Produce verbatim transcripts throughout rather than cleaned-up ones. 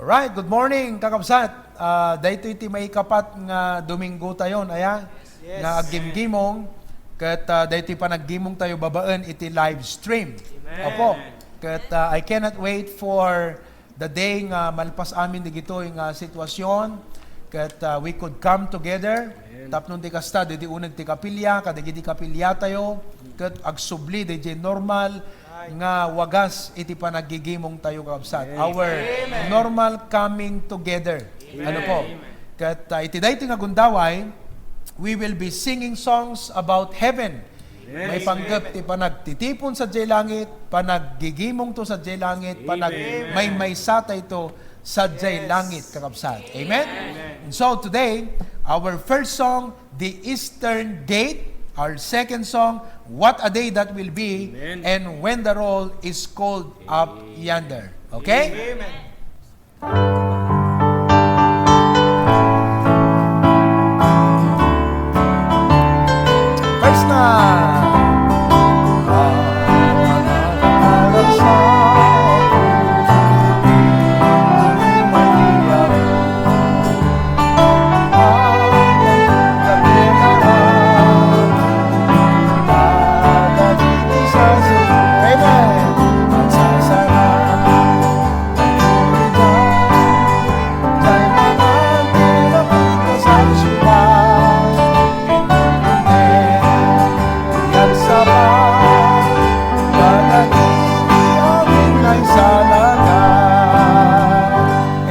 Right, good morning, kakabsat. Ah, daytoy ti maikapat nga Domingo tayo, aya? Yes. Nga aggimgimong, ket, ah, daytoy panaggimong tayo babaen iti live stream. Amen. Opo. Ket, ah, I cannot wait for the day nga malpas amin digitoy nga sitwasyon, ket, ah, we could come together. Amen. Tapno ti kasta, didi uneg ti kapilya, kadagiti kapilya tayo, ket agsubli, didi normal, nga wagas iti panaggigimong tayo, kakabsat. Yes. Our Amen. Normal coming together. Amen. Ano po? Amen. Ket, ah, iti daytoy nga gundaway, we will be singing songs about heaven. Yes. Maipanggep ti panagtitipon sadiay langit, panaggigimongto sadiay langit, Amen. Panagmaymaysa tayo sadiay Yes. langit, kakabsat. Amen? Amen. And so today, our first song, The Eastern Gate. Our second song, What a Day That Will Be, Amen. And When the Roll is Called Up Yonder. Okay? Amen. First na.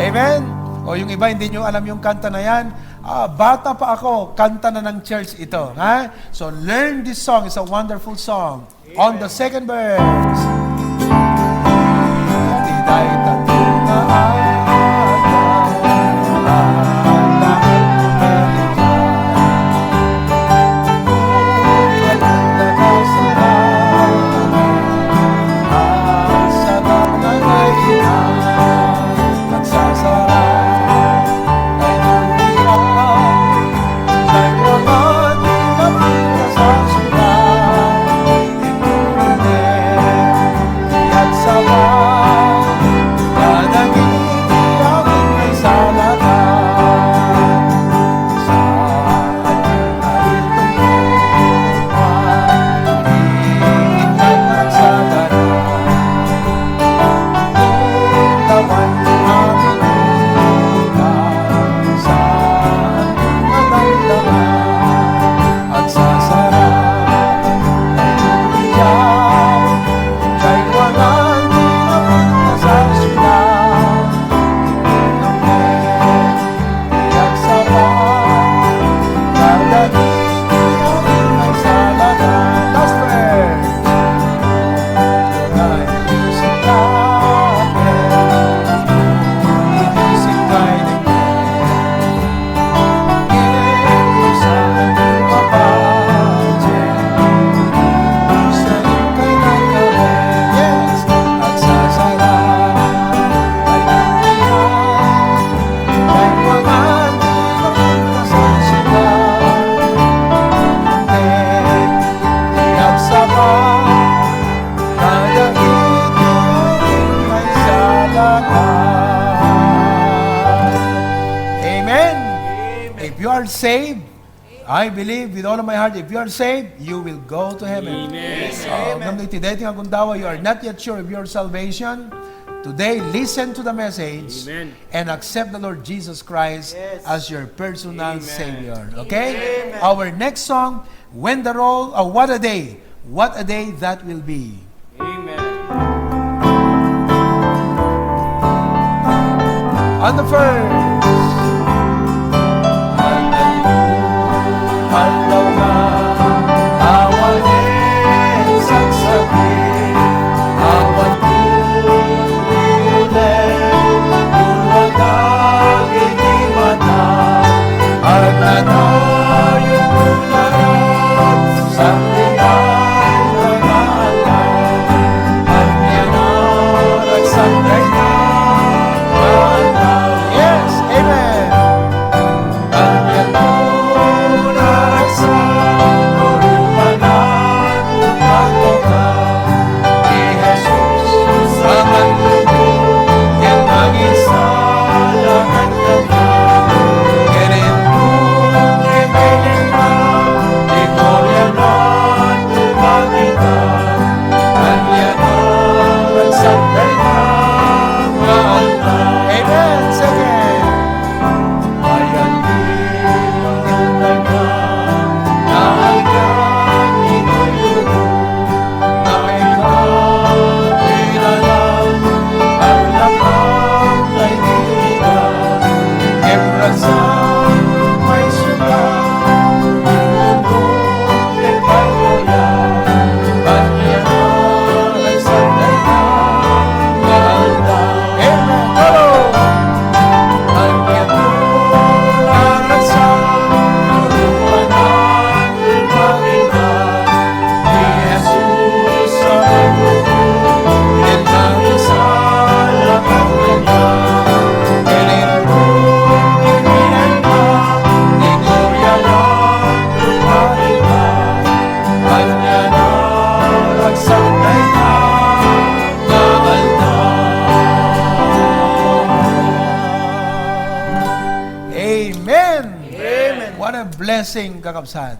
Amen. O, yung iba, hindi nyo alam yung kanta na yan. Ah, bata pa ako, kanta na ng church ito, ha? So, learn this song. It's a wonderful song. On the second verse. Amen. If you are saved, I believe with all of my heart, if you are saved, you will go to heaven. Amen. Oh, ngem iti daytoy nga gundaway, you are not yet sure of your salvation. Today, listen to the message Amen. And accept the Lord Jesus Christ Yes. as your personal Amen. Savior. Okay? Amen. Our next song, When the Roll, uh, What a Day. What a Day That Will Be. Amen. On the first. Aldaw nga awan saksakit, awan kukulen, tulwag dagiti mata, agnanayon laeng, sandiay nga aldaw, ania nga agsanday nga aldaw. Yes! Amen. Amen. What a blessing, kakabsat.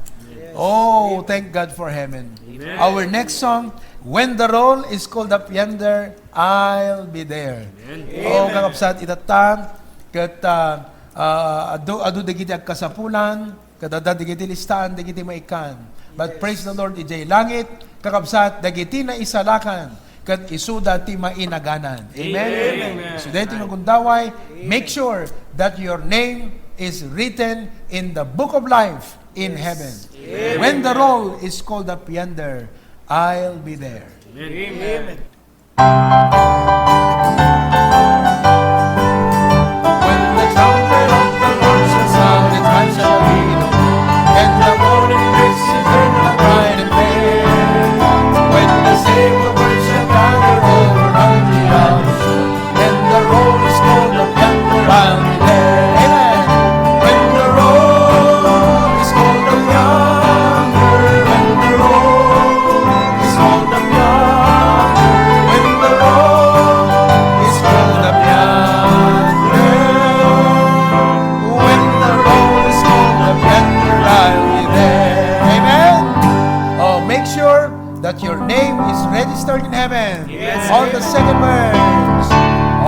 Oh, thank God for heaven. Amen. Our next song, "When the Roll is Called Up Yonder, I'll Be There." Amen. Oh, kakabsat, itatta, ket, ah, ah, adu, adu dagiti agkasapulan, ket adda dagiti listaan, dagiti maikkan. But praise the Lord, idiay langit, kakabsat, dagiti naisalakan, ket isuda ti mainaganan. Amen? Amen. So, daytoy nga gundaway, make sure that your name is written in the book of life in heaven. Amen. When the roll is called up yonder, I'll be there. Amen. When the trumpet of the Lord shall sound, the time shall be no more, and the morning breaks eternal and bright and fair. When the saved of earth shall gather over Calvary's shore, and the roll is called up yonder, I'll be there. Amen. When the roll is called up yonder, when the roll is called up yonder, when the roll is called up yonder, when the roll is called up yonder, I'll be there. Amen. Oh, make sure that your name is registered in heaven. Yes. On the second verse.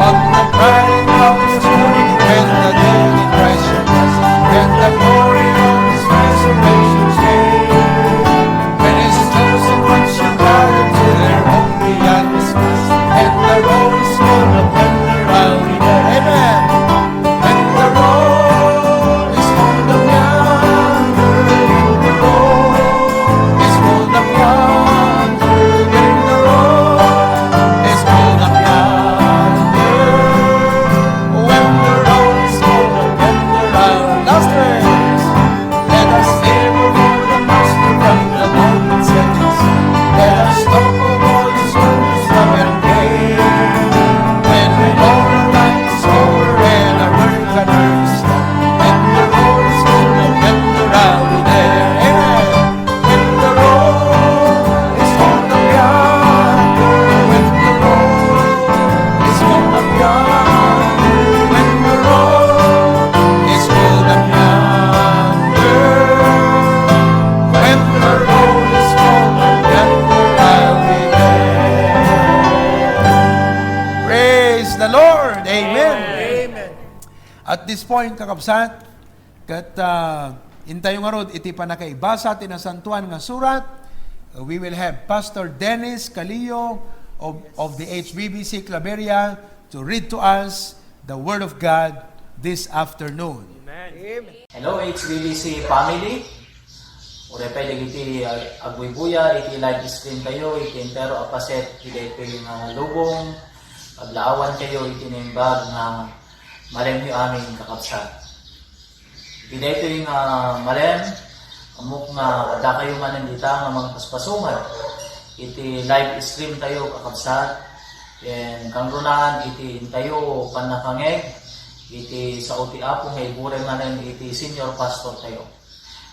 On the bright and glorious morning when the dawn in Christ shall rise, and the glory of his resurrection shine, when his chosen ones shall gather to their home beyond this place, and the roll is called up yonder, I'll be there. Amen. When the roll is called up yonder, when the roll is called up yonder, when the roll is called up yonder, when the roll is called up yonder, our last verse. Let us labor for the master from the golden settings. Let us talk of all his wonders, love and praise. When we all our life is over and our work at earth is done, when the roll is called up yonder, I'll be there. Amen. When the roll is called up yonder, when the roll is called up yonder, when the roll is called up yonder, when the roll is called up yonder, I'll be there. Praise the Lord. Amen. Amen. At this point, kakabsat, ket, ah, intayo ngarud iti pannakaibasa ti Nasantoan nga Surat. We will have Pastor Dennis Calillo of, of the H B B C Claveria to read to us the Word of God this afternoon. Amen. Hello, H B B C family. Uray pay dagiti, ah, agbuybuya iti live stream tayo iti entero a paset iti daytoy nga lubong, aglaawan tayo iti naimbag nga malemyo amin, kakabsat. Iti daytoy nga malem, ammok nga adda kayo manen dita nga mangpaspasungad iti live stream tayo, kakabsat. Ken kangrunaan iti intayo pannakangeg iti sao ti Apo nga iburay manen iti senior pastor tayo.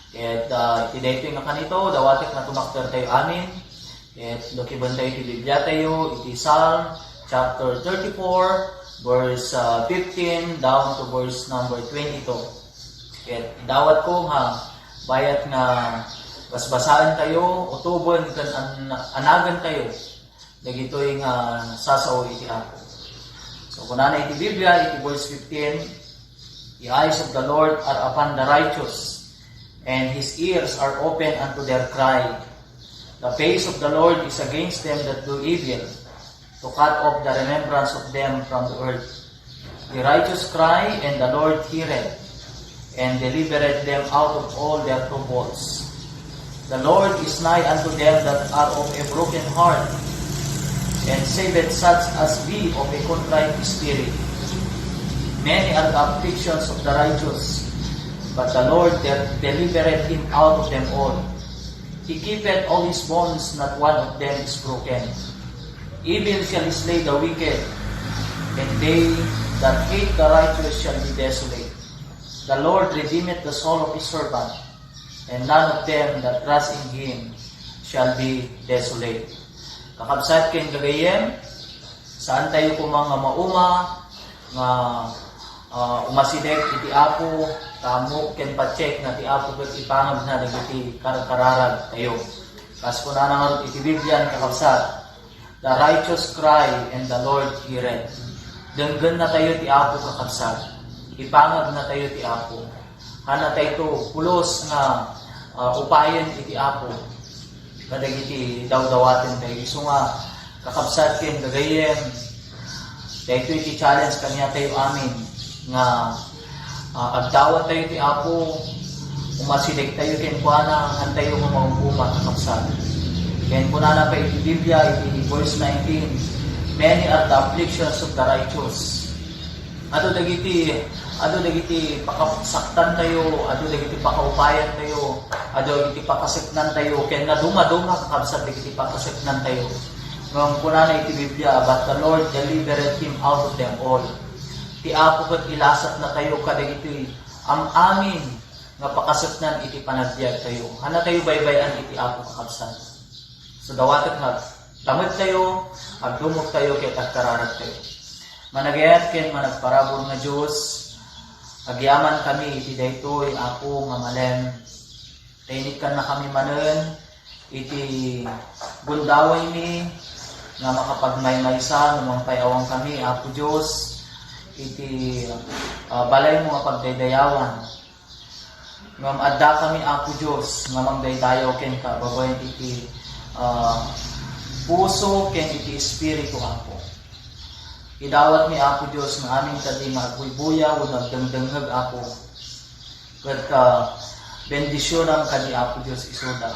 Ket, ah, iti daytoy nga kanito, dawatek nga tumakder tayo amin. Ket lukiben tayo iti Biblia tayo, iti Psalm chapter thirty-four, verse, ah, fifteen down to verse number twenty-two. Ket dawat ko nga bayat nga basbasaen tayo, utoben ken an-, anagen tayo dagitoy nga sasao iti Apo. So, kunana iti Biblia, iti verse fifteen, "The eyes of the Lord are upon the righteous, and his ears are open unto their cry. The face of the Lord is against them that do evil, to cut off the remembrance of them from the earth." The righteous cry, and the Lord heareth, and delivereth them out of all their troubles. The Lord is nigh unto them that are of a broken heart, and saveth such as be of a contrite spirit. Many are the afflictions of the righteous, but the Lord de-, delivereth him out of them all. He keepeth all his bones, not one of them is broken. Evil shall slay the wicked, and they that hate the righteous shall be desolate. The Lord redeemeth the soul of his servant, and none of them that trust in him shall be desolate. Kakabsat ken gagayyem, saan tayo koma nga mauma nga Ah, umasideg iti Apo, ta ammok ken patiek nga ti Apo ket ipangagna dagiti karkararag tayo. Kas kunana ngarud iti Biblia, kakabsat, "The righteous cry and the Lord heareth." Denggenna tayo ti Apo, kakabsat. Ipangagna tayo ti Apo. Hanna tayo pulos nga, ah, upayen iti Apo kadagiti dawdawaten tayo. Isu nga, kakabsat ken gagayyem, daytoy ti challenge kaniatayo amin nga, ah, agdawat tayo ti Apo, umasideg tayo kenkuana, hantayo nga maumpuman, kakabsat. Ken kunana pa iti Biblia, iti verse nineteen, "Many are the afflictions of the righteous." Adu dagiti, adu dagiti pakasaktan tayo, adu dagiti pakaupayan tayo, adu dagiti pakasaktan tayo, ken naduma-duma, kakabsat, dagiti pakasaktan tayo. Ngem kunana iti Biblia, "But the Lord delivered him out of them all." Ti Apo ket ilasat na tayo kadagiti am-amin nga pakasaktan iti panagbiag tayo. Hanna tayo baybay-an iti Apo, kakabsat. So, dawatek nga tamed tayo, agdumog tayo, ket agkararag tayo. Managayat ken managparabur nga Dios, agyaman kami iti daytoy, Apo, nga malem. Ta inikkan na kami manen iti gundawaymi nga makapagmaymaysa no mangpay-awang kami, Apo Dios, iti, ah, balaymo nga pagdaydayawan. Ngem adda kami, Apo Dios, nga mangdaydayaw kenka babaen iti, ah, puso ken iti espiritu, Apo. Idawatmi, Apo Dios, nga amin kadi nga agbuybuyaw wenno agdengdengngeg, Apo. Ket ka bendisionam kadi, Apo Dios, isuda.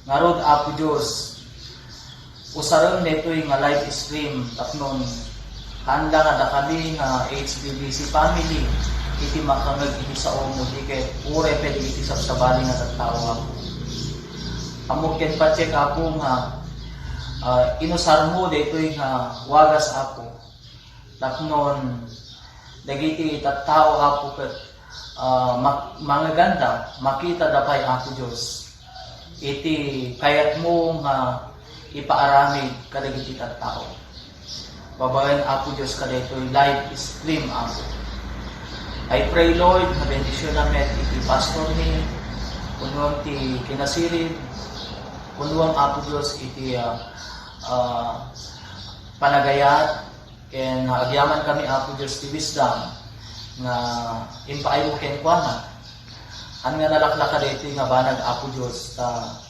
Ngarud, Apo Dios, usarem daytoy nga live stream tapno haan la nga dakami nga H B B C family iti makangeg iti saomo, di ket uray pay dagiti sabsabali nga tattao, Apo. Ammok ken patiek, Apo, nga, ah, inusarmo daytoy nga wagas, Apo. Tapnon dagiti tattao, Apo, ket, ah, mak-, mangeganda, makitada pay, Apo Dios, iti kayatmo nga ipaaramid kadagiti tattao. Babaen, Apo Dios, kadaytoy live stream, Apo. I pray, Lord, nga bendisionam met iti pastormi, punuem ti kinasirib, punuem, Apo Dios, iti, ah, ah, panagayat, ken agyaman kami, Apo Dios, ti wisdom nga impaaymo kenkuana. Haan nga nalaklaka daytoy nga banag, Apo Dios, ta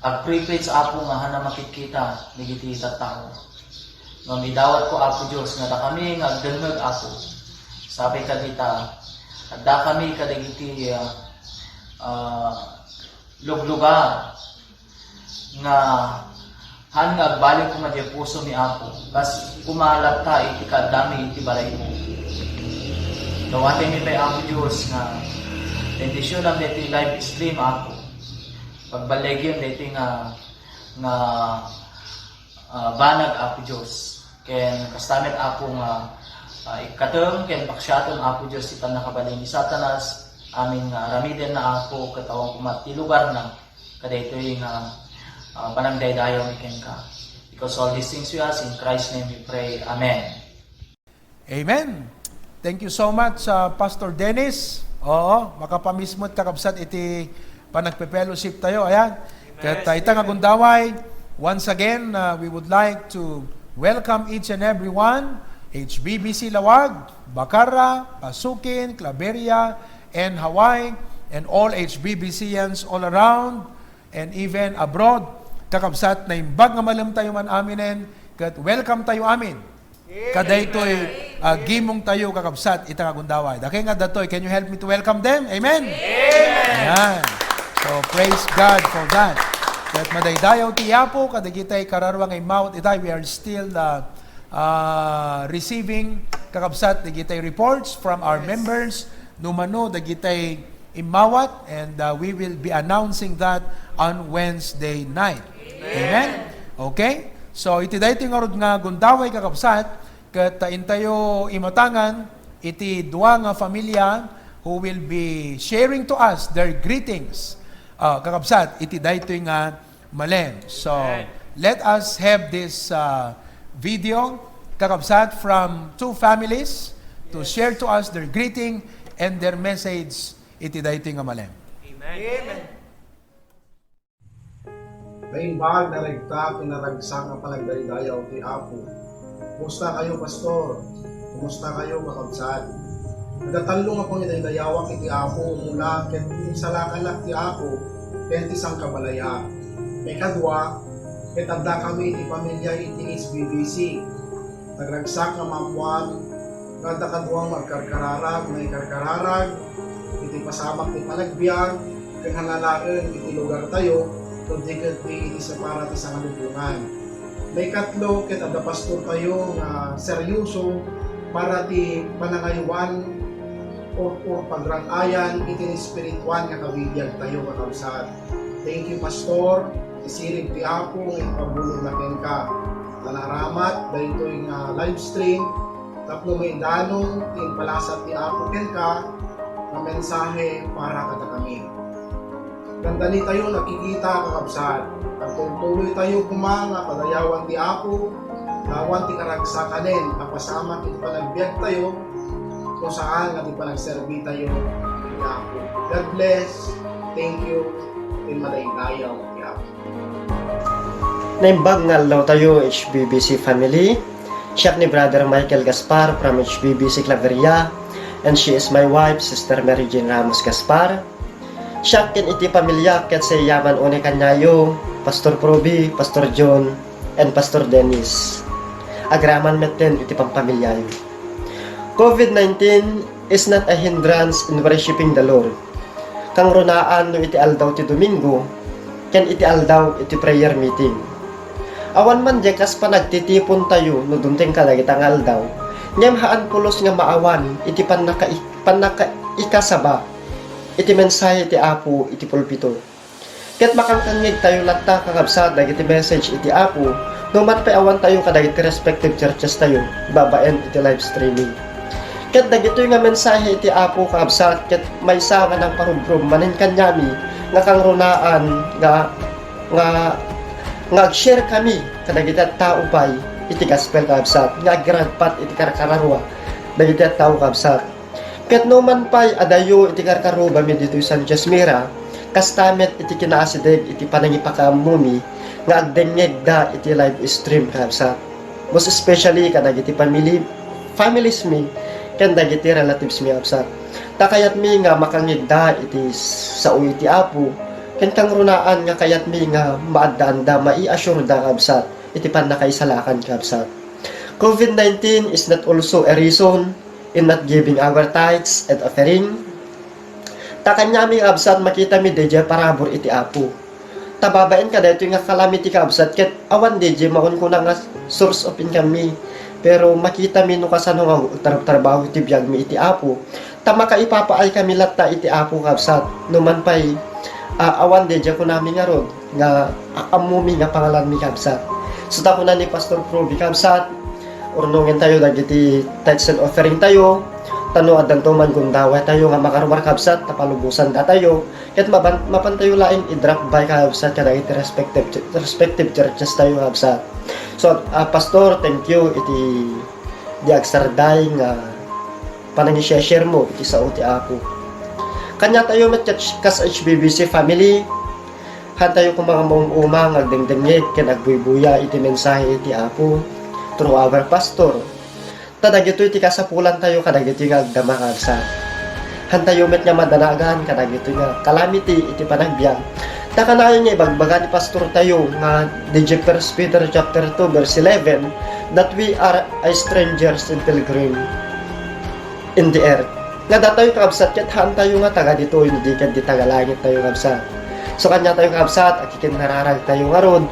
agprivilege, Apo, nga haan a makitkita dagiti tattao. Ngem idawatko, Apo Dios, nga dakami nga agdengngeg, Apo. Sapay kadita, addakami kadagiti, ah, ah, luglugar nga haan nga agbalik koma diay pusomi, Apo, kas koma latta iti kaaddami iti balaymo. Dawatemi pay, Apo Dios, nga bendisionam daytoy live stream, Apo. Pagballigem daytoy nga, nga, ah, banag, Apo Dios. Ken kasta met, Apo, nga, ah, ikkatem ken paksiatem, Apo Dios, ti pannakabalin ni Satanas. Amin nga aramidenna, Apo, ket awan koma ti lugarna kadaytoy nga, ah, panagdaydayawmi kenka. Because all these things we ask in Christ's name we pray. Amen. Amen. Thank you so much, ah, Pastor Dennis. Oo, makapamismot, kakabsat, iti panagpe-fellowship tayo. Ayan. Ket, ah, ita nga gundaway, once again, ah, we would like to welcome each and every one, H B B C Laoag, Bacarra, Pasukin, Claveria, and Hawaii, and all H B B Cians all around, and even abroad. Kakabsat, naimbag nga malem tayo man aminen, ket welcome tayo amin kadaytoy, ah, gimong tayo, kakabsat, ita nga gundaway. Dakay nga datoy, can you help me to welcome them? Amen? Amen. Ayan. So, praise God for that. Ket madaydayaw ti Apo kadagitay kararua nga immawat itay. We are still, ah, ah, receiving, kakabsat, dagitay reports from our members, no mano dagitay immawat, and, uh, we will be announcing that on Wednesday night. Amen? Okay? So, iti daytoy ngarud nga gundaway, kakabsat, ket, uh, intayo imatangan iti dua nga familia who will be sharing to us their greetings. Uh, kakabsat, iti daytoy nga malem. So, let us have this, uh, video. Kakabsat, from two families to share to us their greeting and their message iti daytoy nga malem. Amen. Naimbag, naragsak, naragsak nga panagdaydayaw ti Apo. Kumusta kayo, Pastor? Kumusta kayo, kakabsat? Adda tallo nga pangidaydayawak iti Apo, umula ket insalakannak ti Apo ken ti sangkabalayak. Maikadua, ket addakami iti pamilya iti H B B C. Nagragsak nga maammoan nga adda kaduang agkarkararag, maikarkararag iti pasamak ti panagbiag, ken hananaen iti lugartayo, kundi ketdi iti separa ti sangalubongan. Maikatlo, ket adda pastortayo nga seryoso para ti panangaywan or, or pagrang-ayan iti espirituan nga kabibiagtayo, kakabsat. Thank you, Pastor. Isirib ti Apo nga impabulongna kenka. Nanaramat daytoy nga live stream tapno maidanong ti impalasat ti Apo kenka nga mensahe para kadakami. Dandani tayo nagkikita, kakabsat. Agtultuloy tayo koma nga padayawan ti Apo, awan ti karagsakanen a pasamak iti panagbiag tayo, no saan nga ti panagserbi tayo iti Apo. God bless. Thank you. Ken madaydayaw ti Apo. Naimbag nga aldaw tayo, H B B C family. Siak ni Brother Michael Gaspar from H B B C Claveria, and she is my wife, Sister Mary Jane Ramos Gaspar. Siak ken iti pamilya ket saayaman unay kaniayo, Pastor Proby, Pastor John, and Pastor Dennis. Agraman metten iti pampamilyayo. COVID nineteen is not a hindrance in worshiping the Lord. Kangrunaan no iti aldaw ti Domingo ken iti aldaw iti prayer meeting. Awan man diay kas panagtitipon tayo no dumteng kadagita nga aldaw, ngem haan pulos nga maawan iti pannaka-, pannakaikasaba iti mensahe ti Apo iti pulpito. Ket makangkangngeg tayo latta, kakabsat, dagiti message iti Apo, no man pay awan tayo kadagiti respective churches tayo, babaen iti live streaming. Ket dagitoy nga mensahe iti Apo, kakabsat, ket maysa nga nangparubrom manen kaniami nga kangrunaan nga, nga, nga ag-share kami kadagiti tao pay iti gospel, kakabsat, nga agragpat iti karkararua dagiti tao, kakabsat. Ket no man pay adayo iti karkarubami ditoy San Josmira, kasta met iti kinaasideg iti panangipakaammomi nga agdengngegda iti live stream, kakabsat. Most especially kadagiti family, families mi ken dagiti relatives mi, kakabsat. Ta kayatmi nga makangngegda iti sao iti Apo, ken kangrunaan nga kayatmi nga maaddaanda, mai-assure da, kakabsat, iti pannakaisalakan, kakabsat. COVID nineteen is not also a reason in not giving our tithes and offering. Ta kaniami, kakabsat, makitami daydiay parabur iti Apo. Ta babaen kadaytoy nga calamity, kakabsat, ket awan daydiay makunkuna nga source of income mi. Pero makitami no kasano nga agtartrabaho ti biagmi iti Apo. Ta makaipapaay kami latta iti Apo, kakabsat. No man pay, ah, awan daydiay kunami ngarud nga a-, ammomi nga pangalanmi, kabsat. So, ta kuna ni Pastor Proby, kabsat, urnongen tayo dagiti tithes and offering tayo, ta no addanto man gundaway tayo nga makaruar, kabsat, ta palubosan datayo, ket maban-, mapan tayo laeng i-drop by, kabsat, kadagiti respective, respective churches tayo, kabsat. So, ah, Pastor, thank you iti di agsarday nga panangishare mo iti sao ti Apo. Kaniatayo met ket kas H B B C family, haantayo koma nga maum-uma nga agdengdengngeg ken agbuybuya iti mensahe ti Apo through our pastor. Ta dagitoy ti kasapulantayo kadagitoy nga agdama, kabsat. Haantayo met nga madanagan kadagitoy nga calamity iti panagbiag. Ta kanayon nga ibagbaga ni pastortayo nga diay First Peter chapter two, verse eleven, that we are a strangers and pilgrim in the earth. Nga datayo, kabsat, ket haantayo nga taga ditoy, no di ket di taga langit tayo, kabsat. So, kaniatayo, kabsat, akikinnararag tayo ngarud,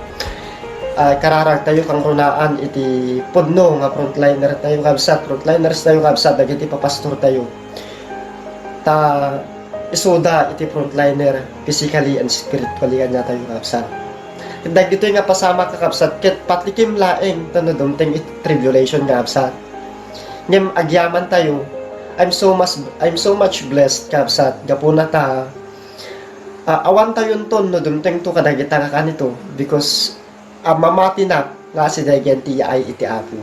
ah, kararag tayo kangrunaan iti pudno nga frontliner tayo, kabsat, frontliners tayo, kabsat, dagiti papastor tayo. Ta isuda iti frontliner physically and spiritually kaniatayo, kabsat. Ket dagitoy nga pasamak, kakabsat, ket patikim laeng ta no dumteng iti tribulation, kabsat. Ngem agyaman tayo, I'm so much, I'm so much blessed, kabsat, gapuna ta, ah, awan tayonton no dumtengto kadagita nga kanito, because, ah, mamatinak nga asidegen ti yaay iti Apo.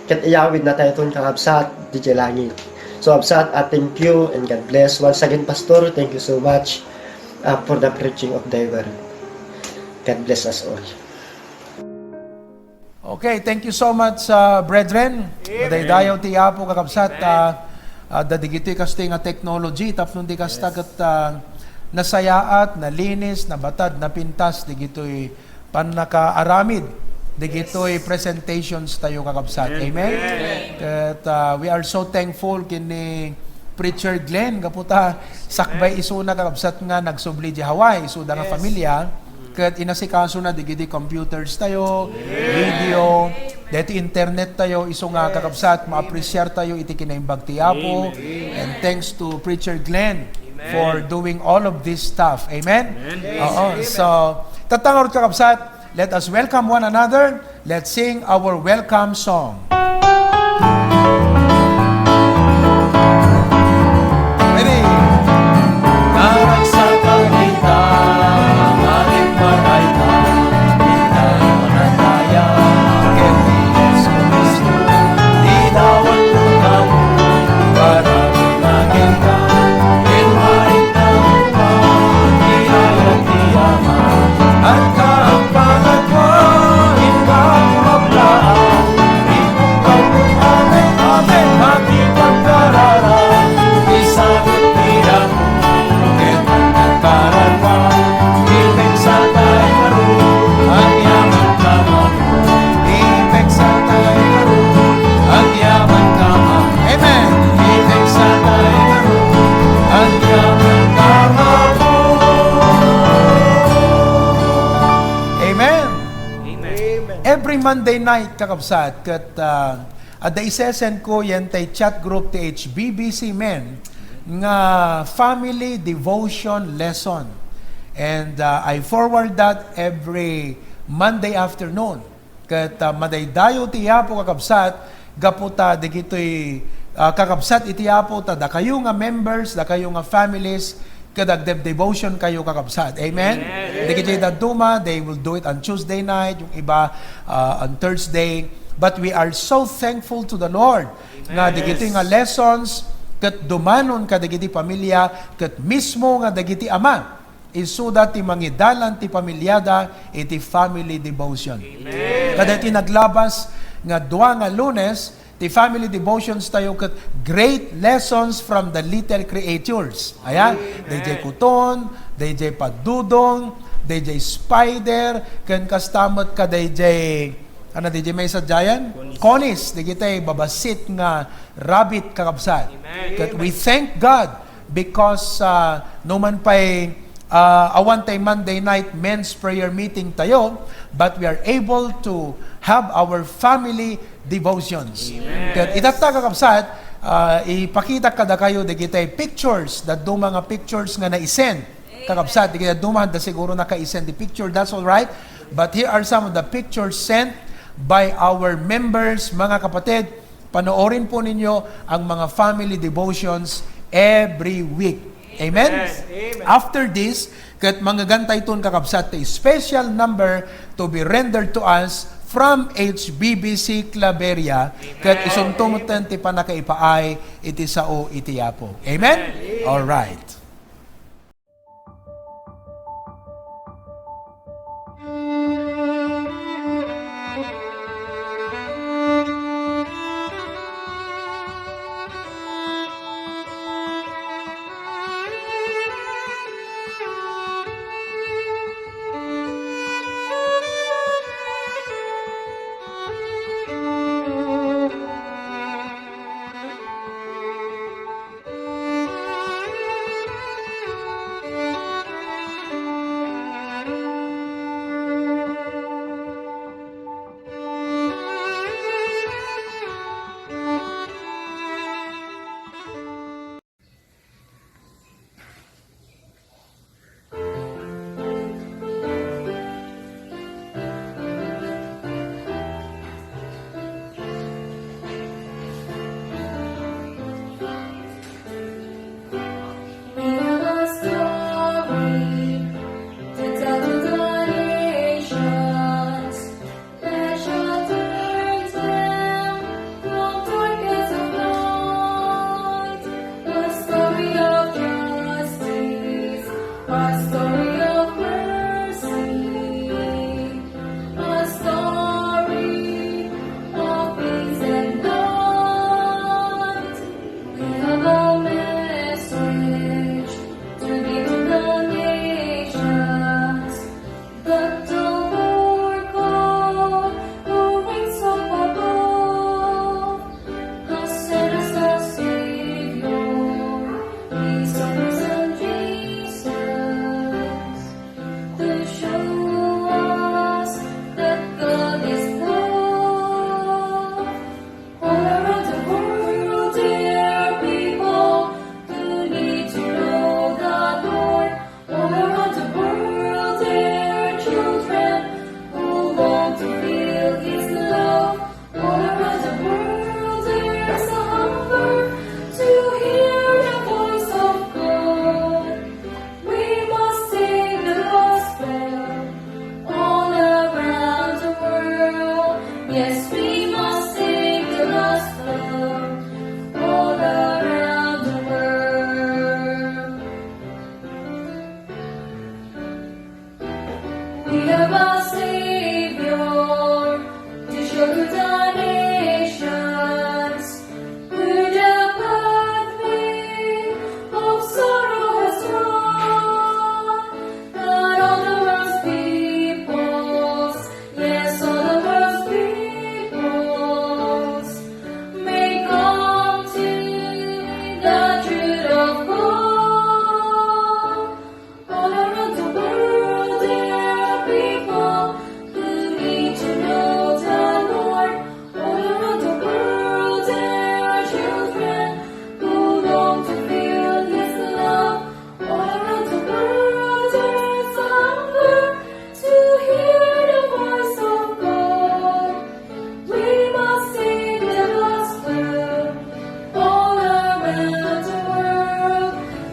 Ket iyawidnatayton, kakabsat, didiay langit. So, kabsat, ah, thank you and God bless. Once again, Pastor, thank you so much, ah, for the preaching of thy word. God bless us all. Okay, thank you so much, ah, brethren. Amen. Madaydayaw ti Apo, kakabsat. Amen. Ah, ah, dadigitoy kastoy nga technology, tapno di kasta Yes. ket, ah, nasayaat, nalinis, nabatad, napintas, digitoy pannakaaramid, digitoy Yes. presentations tayo, kakabsat. Amen. Amen? Amen. Ket, ah, we are so thankful ken ni Preacher Glenn, gapu ta sakbay Amen. isuna, kakabsat, nga nagsubli di Hawaii, isuda nga Yes. familia. Ket inasikasona digiti computers tayo, video, deti internet tayo, isu nga kakabsat, maapresiar tayo iti kinaimbag ti Apo. Amen. And thanks to Preacher Glenn Amen. for doing all of this stuff. Amen? Amen. Oo. Amen. So, tatta ngarud, kakabsat, let us welcome one another. Let's sing our welcome song. Ready? Amen. Amen. Amen. Every Monday night, kakabsat, ket, ah, adda isesend ko yantay chat group ti H B B C Men nga family devotion lesson. And, ah, I forward that every Monday afternoon. Ket, ah, madaydayaw ti Apo, kakabsat, gapu ta dagitoy, ah, kakabsat iti Apo, ta dakayo nga members, dakayo nga families, ket agdeb-devotion kayo, kakabsat. Amen? Amen. Dagiti dadduma, they will do it on Tuesday night, yung iba, ah, on Thursday. But we are so thankful to the Lord nga Amen. dagiti nga Yes. lessons, ket dumanon kadagiti pamilya, ket mismo nga dagiti ama, isuda ti mangidalan ti pamiliada iti family devotion. Amen. Kadagiti naglabas nga dua nga Lunes, ti family devotions tayo ket great lessons from the little creatures. Aya, Amen. D J Kuton, D J Padudong, D J Spider, ken kasta met ka D J, ano, D J Mesa Giant? Conis. Conis, dagiti babasit nga rabbit, kakabsat. Amen. Ket we thank God because, ah, no man pay, ah, awan tay Monday night men's prayer meeting tayo, but we are able to have our family devotions. Amen. Ket itatta, kakabsat, ah, ipakitak kadakayo dagiti pictures, dadduma nga pictures nga naisend. Kakabsat, dagiti dadduma, adda siguro nakaisend ti picture, that's all right. But here are some of the pictures sent by our members, mga kapatid. Panoorin po ninyo ang mga family devotions every week. Amen? Amen. Amen. After this, ket mangegantayton, kakabsat, ti special number to be rendered to us from H B B C Claveria, ket Amen. isunto metten ti pannakaipaay iti sao iti Apo. Amen? Amen. All right.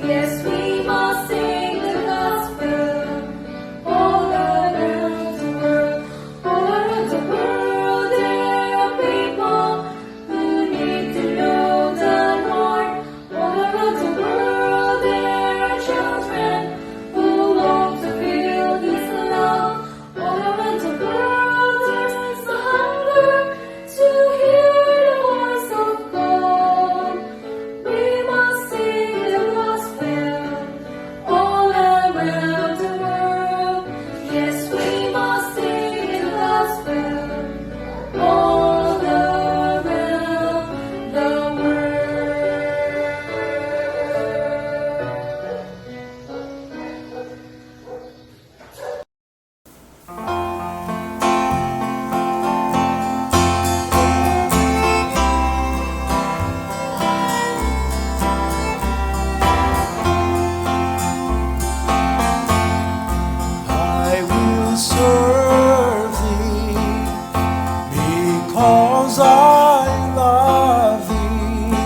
Yes, we must sing the gospel all around the world. All around the world there are people who need to know the Lord. All around the world there are children who long to feel His love. All around the world there is a hunger to hear the voice of God. We must sing the gospel all around the world. Yes, we must sing the gospel all around the world. I will serve thee because I love thee.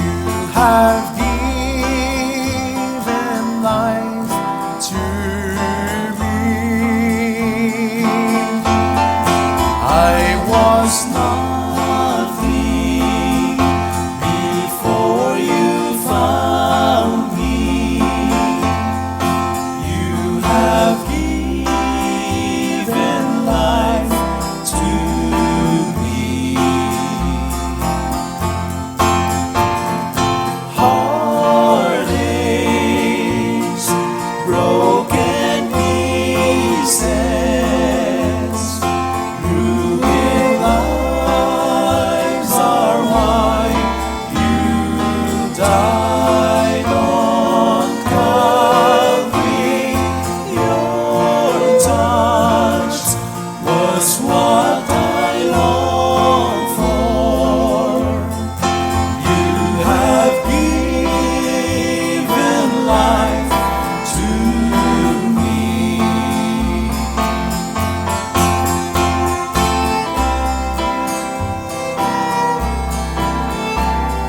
You have given life to me. I was nothing before you found me. You have given life to me. Heartaches, broken pieces, ruined lives are why you died on Calvary. Your touch was what I long for. You have given life to me.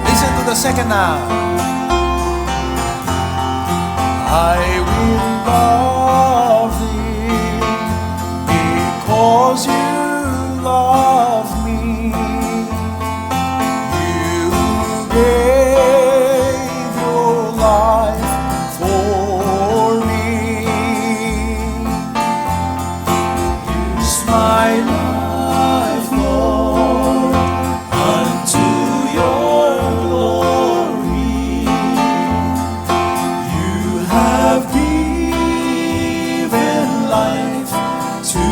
Listen to the second half. I will love thee because you love me. You gave your life for me. Use my life, Lord, unto your glory. You have given life to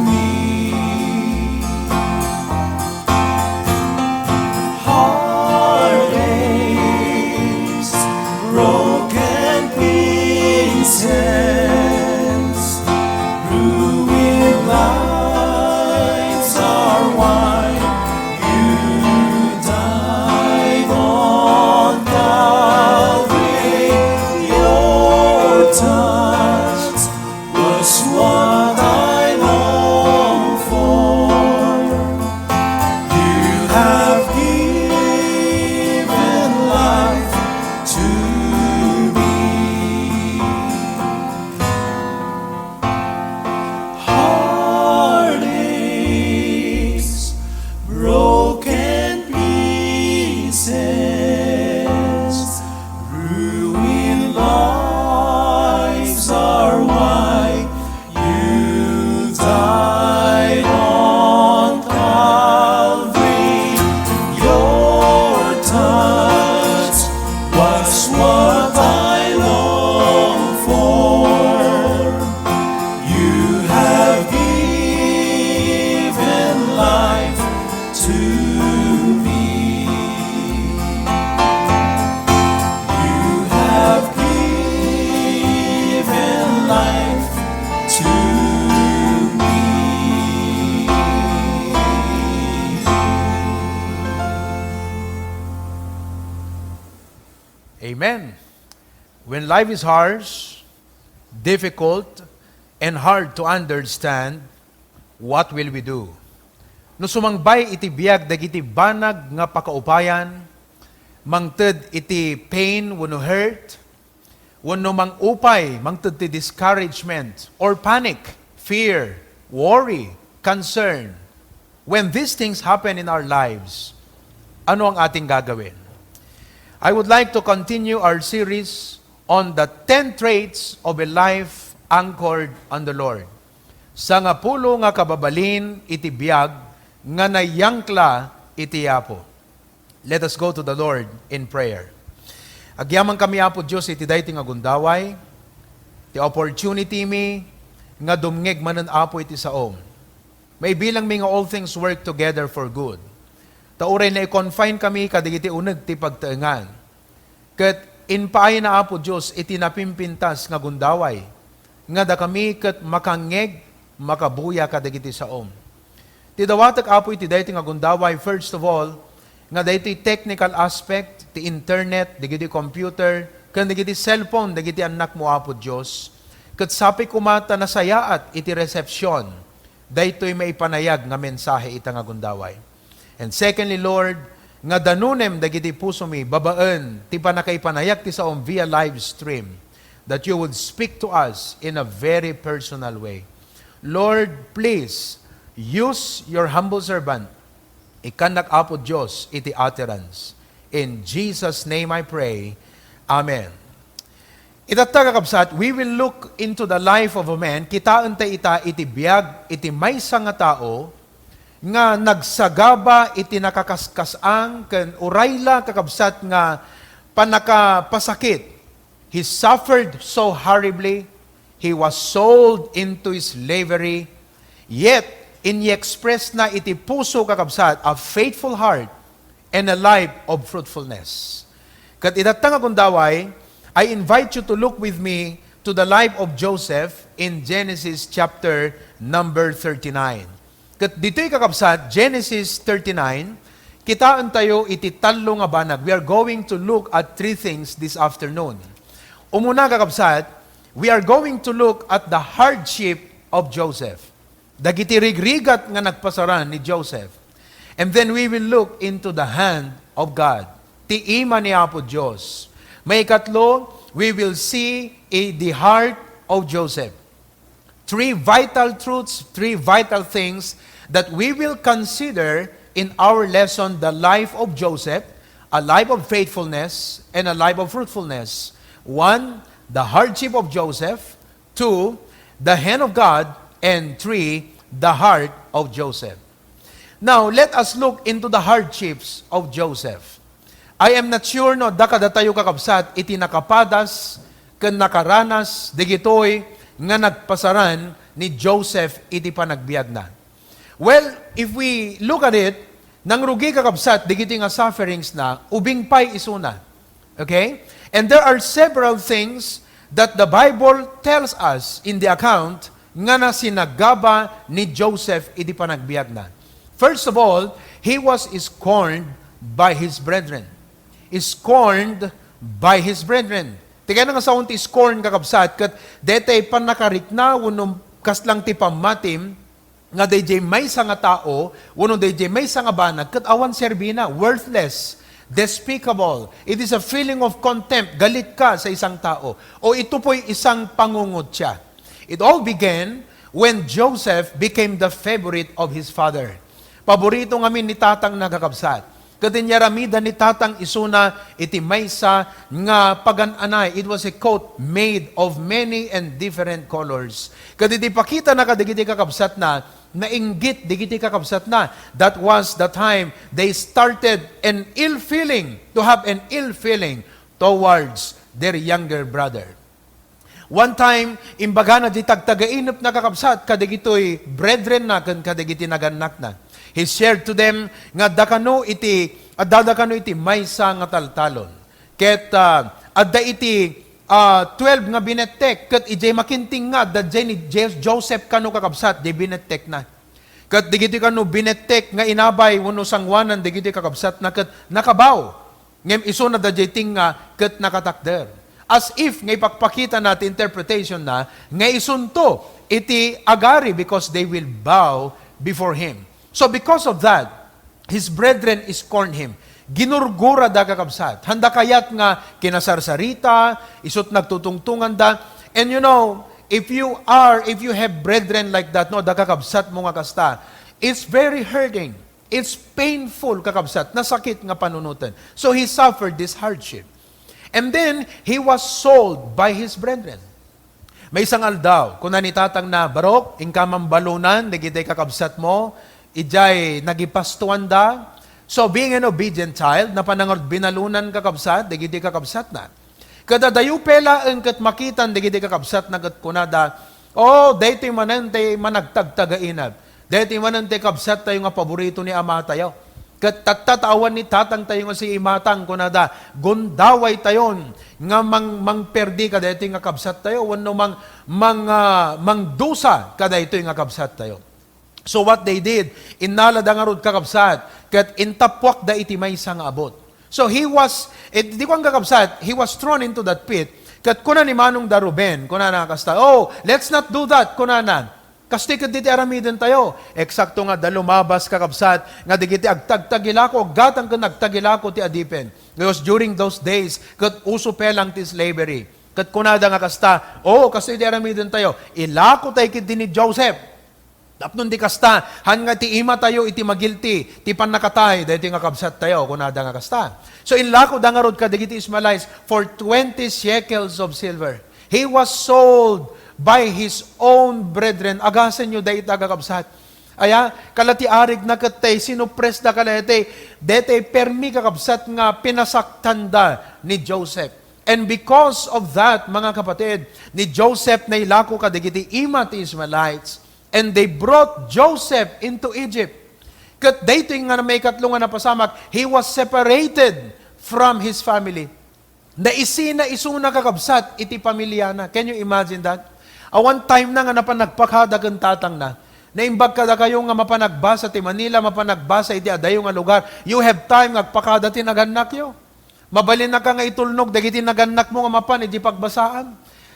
me. Heartaches, broken pieces, ruined lives are why you died on Calvary. Your touch was what I long for. You have given life to me. Heartaches, broken pieces, ruined lives are why you died on Calvary. Your touch was what I long for. You have given life to me. You have given life to me. Amen. When life is harsh, difficult, and hard to understand, what will we do? No sumangbay iti biag dagiti banag nga pakaupayan, mangted iti pain wenno hurt, wenno mangupay, mangted ti discouragement or panic, fear, worry, concern, when these things happen in our lives, ano ang ating gagawin? I would like to continue our series on the ten traits of a life anchored on the Lord. Sangapulo nga kababalin iti biag nga nayangkla iti Apo. Let us go to the Lord in prayer. Agyamankami, Apo Dios, iti daytoy nga gundaway, ti opportunity mi nga dumngeg manen, Apo, iti saom. Maibilang mi nga all things work together for good. Ta uray nai-confine kami kadagiti uneg ti pagtaengan. Ket impaayna, Apo Dios, iti napimpintas nga gundaway, nga dakami ket makangngeg, makabuya kadagiti saom. Ti dawatek, Apo, iti daytoy nga gundaway, first of all, nga daytoy technical aspect, ti internet, dagiti computer, ken dagiti cellphone, dagiti annakmo, Apo Dios, ket sapay koma ta nasayaat iti reception daytoy maipanayag nga mensahe ita nga gundaway. And secondly, Lord, nga danunem dagiti pusomi babaen ti pannakaipanayag ti saom via live stream, that you would speak to us in a very personal way. Lord, please use your humble servant. Ikkannak, Apo Dios, iti utterance. In Jesus' name I pray. Amen. Itatta, kakabsat, we will look into the life of a man. Kitaenta ita iti biag iti maysa nga tao nga nagsagaba iti nakakaskas-ang ken uray la, kakabsat, nga pannakapasakit. He suffered so horribly. He was sold into slavery. Yet, ini-express na iti puso, kakabsat, a faithful heart and a life of fruitfulness. Ket itatta nga gundaway, I invite you to look with me to the life of Joseph in Genesis chapter number thirty-nine. Ket ditoy, kakabsat, Genesis thirty-nine, kitaentayo iti tallo nga banag. We are going to look at three things this afternoon. Umuna, kakabsat, we are going to look at the hardship of Joseph. Dagiti rigrigat nga nagpasaran ni Joseph. And then we will look into the hand of God. Ti ima ni Apo Dios. Maikatlo, we will see a, the heart of Joseph. Three vital truths, three vital things that we will consider in our lesson, the life of Joseph, a life of faithfulness and a life of fruitfulness. One, the hardship of Joseph. Two, the hand of God. And three, the heart of Joseph. Now, let us look into the hardships of Joseph. I am not sure no adda kadatayo, kakabsat, iti nakapadas ken nakaranas dagitoy nga nagpasaran ni Joseph iti panagbiagna. Well, if we look at it, nangrugi, kakabsat, dagiti nga sufferings na, ubing pay isuna. Okay? And there are several things that the Bible tells us in the account nga nasinagaba ni Joseph iti panagbiagna. First of all, he was scorned by his brethren. Scorned by his brethren. Ti kayatna nga saon ti scorn, kakabsat, ket daytoy pannakarikna wenno kasla ti pammatim nga daydiay maysa nga tao wenno daydiay maysa nga banag ket awan serbina, worthless, despicable. It is a feeling of contempt. Galit ka sa isang tao. O ito po'y isang pangungutia. It all began when Joseph became the favorite of his father. Paborito ngamin ni tatang, kakabsat. Ket inyaramidan ni tatang isuna iti maysa nga pagan-anay. It was a coat made of many and different colors. Ket iti pakitana kadagiti kakabsatna, nainggit dagiti kakabsatna. That was the time they started an ill feeling, to have an ill feeling towards their younger brother. One time, imbagana di tagtagainepna, kakabsat, kadagitoy bretrenna ken kadagiti nagannakna. He shared to them nga adda kano iti, adda kano iti maysa nga taltalon. Ket, ah, adda iti, ah, twelve nga binettek, ket idiay makinting nga adda diay ni Je-, Joseph kano, kakabsat, di binettekna. Ket dagiti kano binettek nga inabay wenno sangoanan dagiti kakabsatna ket nakabaw. Ngem isuna daydiay tinga ket nakatakder. As if nga ipakpakitana ti interpretation na nga isunto iti agari because they will bow before him. So because of that, his brethren scorned him. Ginurgurada, kakabsat. Handa kayat nga kinasarsarita, isut nagtutungtunganda. And you know, if you are, if you have brethren like that, no, da kakabsat mo nga kasta, it's very hurting. It's painful, kakabsat. Nasakit nga panunoten. So he suffered this hardship. And then, he was sold by his brethren. Maysa nga aldaw, kuna ni tatangna, "Barok, inka mambalunan dagiti kakabsatmo, idiay nagipastuanda." So, being an obedient child, napan ngarud binalunan, kakabsat, dagiti kakabsatna. Ket adayo pay laeng ket makitan dagiti kakabsatna ket kunada, "Oh, daytoy manen ti managtagtagainag. Daytoy manen ti kabsattayo nga paborito ni amatayo." Ket tatta ta awan ni tatangtayo nga si imatang, kunada, "Gundawaytayon nga mang-, mangperdi kadaytoy nga kabsattayo, wenno mang-, mang-, ah, mangdusa kadaytoy nga kabsattayo." So what they did, innalada ngarud, kakabsat, ket intappuakda iti maysa nga abut. So he was, eh, di kuan, kakabsat, he was thrown into that pit. Ket kuna ni manongda Ruben, kunana kasta, "Oh, let's not do that," kunana. "Kastoy ket diti aramidentayo." Eksakto nga da lumabas, kakabsat, nga dagiti agtagtagilako, aggatang ken agtagilako ti adipen. Because during those days, ket uso pay lang ti slavery. Ket kunada nga kasta, "Oh, kastoy ti aramidentayo. Ilako tayo ket ni Joseph. Tapno di kasta, han nga ti imatayo iti magilti ti pannakatay daytoy nga kabsattayo," kunada nga kasta. So, inlakoda ngarud kadagiti Ismaelites for twenty shekels of silver. He was sold by his own brethren. Agasenyo dayta, kakabsat. Aya, kala ti arigna ket tay sinupresda kadaytoy, daytoy permi, kakabsat, nga pinasaktanda ni Joseph. And because of that, mga kapatid, ni Joseph nailako kadagiti ima ti Ismaelites, and they brought Joseph into Egypt. Ket daytoy nga maikatlo nga napasamak, he was separated from his family. Naisina isuna, kakabsat, iti pamiliana. Can you imagine that? Awan time na nga napan nagpakada ken tatangna. Naimbag kadakayo nga mapan agbasa ti Manila, mapan agbasa iti adayo nga lugar. You have time nga agpakada ti nagannakyo. Mabalinka nga itulnog dagiti nagannakmo nga mapan iti pagbasaan.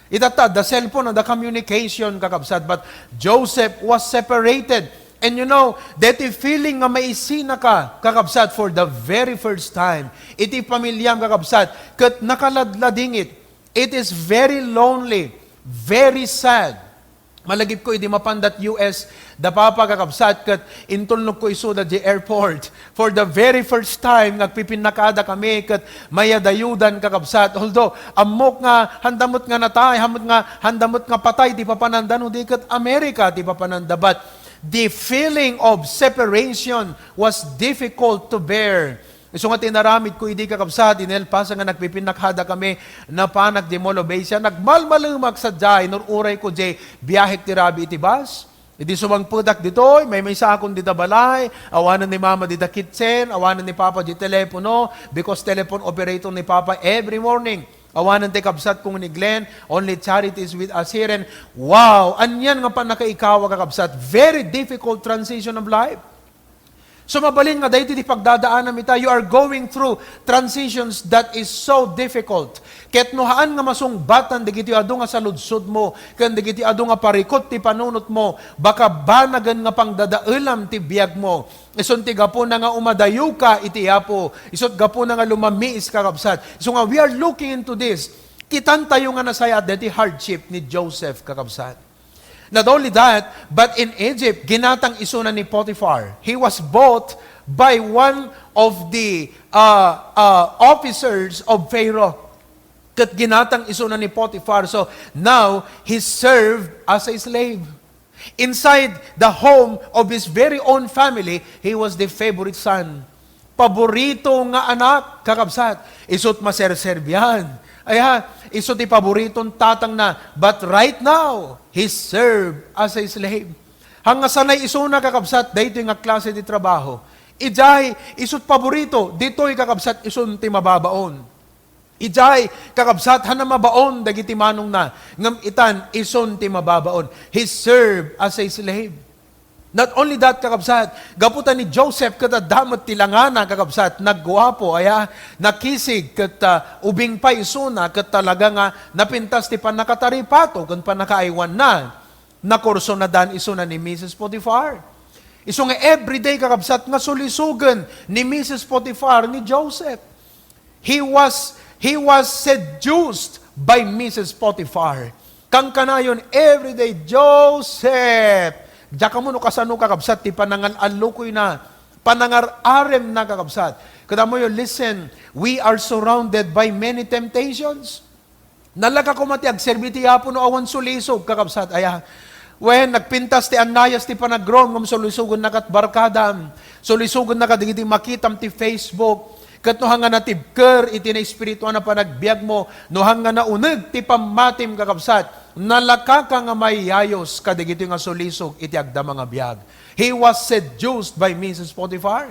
Itatta, the cellphone, the communication, kakabsat. But Joseph was separated. And you know, deti feeling nga maisinaka, kakabsat, for the very first time, iti pamilyam, kakabsat, ket nakaladladingit. It is very lonely, very sad. Malagipko idi mapandat U S da papa, kakabsat, ket intulnogko isuda di airport. For the very first time nga agpipinnakada kami ket mayadayudan, kakabsat. Although, ammok nga handamot nga natay, hamot nga, handamot nga patay ti papananda no di ket America ti papananda. But the feeling of separation was difficult to bear. Isu nga ti inaramidko idi, kakabsat, inelpas nga nagpipinnakada kami, napanak di Molobasia, nagmalmalemak sadiay, nur-urayko di biahek ti rabii iti bus. Idi sumangpetak ditoy, maymaysaakon dita balay, awanen ni Mama dita kitchen, awanen ni Papa di telepono, because telephone operator ni Papa every morning. Awanen ti kabsatko ni Glenn, only Charity is with us here. And wow, anian nga pannakaikawa, kakabsat. Very difficult transition of life. So, mabalin nga daytoy ti pagdadaanam ita, you are going through transitions that is so difficult. Ket no haan nga masungbatan dagiti adu nga saludsodmo, ken dagiti adu nga parikut ti panunotmo, baka banagen nga pangdadaelam ti biagmo. Isun ti gapuna nga umadayoka iti Apo, isut gapuna nga lumamiis, kakabsat. Isu nga we are looking into this. Kitantayo nga nasayaat daytoy hardship ni Joseph, kakabsat. Not only that, but in Egypt, ginatang isuna ni Potiphar. He was bought by one of the, uh, uh, officers of Pharaoh. Ket ginatang isuna ni Potiphar. So, now, he served as a slave. Inside the home of his very own family, he was the favorite son. Paborito nga anak, kakabsat, isut maserserbian. Aya, isu ti paboriton tatangna. But right now, he served as a slave. Hanga sanay isuna, kakabsat, daytoy nga klase ti trabaho. Idiay, isut paborito, ditoy, kakabsat, isun ti mababaon. Idiay, kakabsat, hana mabaon dagiti manongna, ngem itan, isun ti mababaon. He served as a slave. Not only that, kakabsat, gapu ta ni Joseph ket adda met ti langana, kakabsat, nagguapo, aya, nakisig, ket, ah, ubing pay isuna, ket talaga nga napintas ti pannakataripato ken pannakaaywanna. Nakursonadan isuna ni Missus Potifar. Isu nga everyday, kakabsat, nga sulisogen ni Missus Potifar ni Joseph. He was, he was seduced by Missus Potifar. Kankanayon, everyday, "Joseph!" Diak ammo no kasano, kakabsat, ti panangal-allukoyna, panangar-aremna, kakabsat. Ket ammoyo, listen, we are surrounded by many temptations. Nalaka koma ti agserbi ti Apo no awan sulisog, kakabsat, aya. Wen, nagpintas ti Ananias ti panagrum, ngem sulisogenna ket barkadam. Sulisogenna kadagiti makitam ti Facebook. Ket no hanga natibker iti naespirituan a panagbiagmo, no hanga nauneg ti pammatim, kakabsat, nalakaka nga mayayos kadagitoy nga sulisog iti agdama nga biag. He was seduced by Missus Potifar.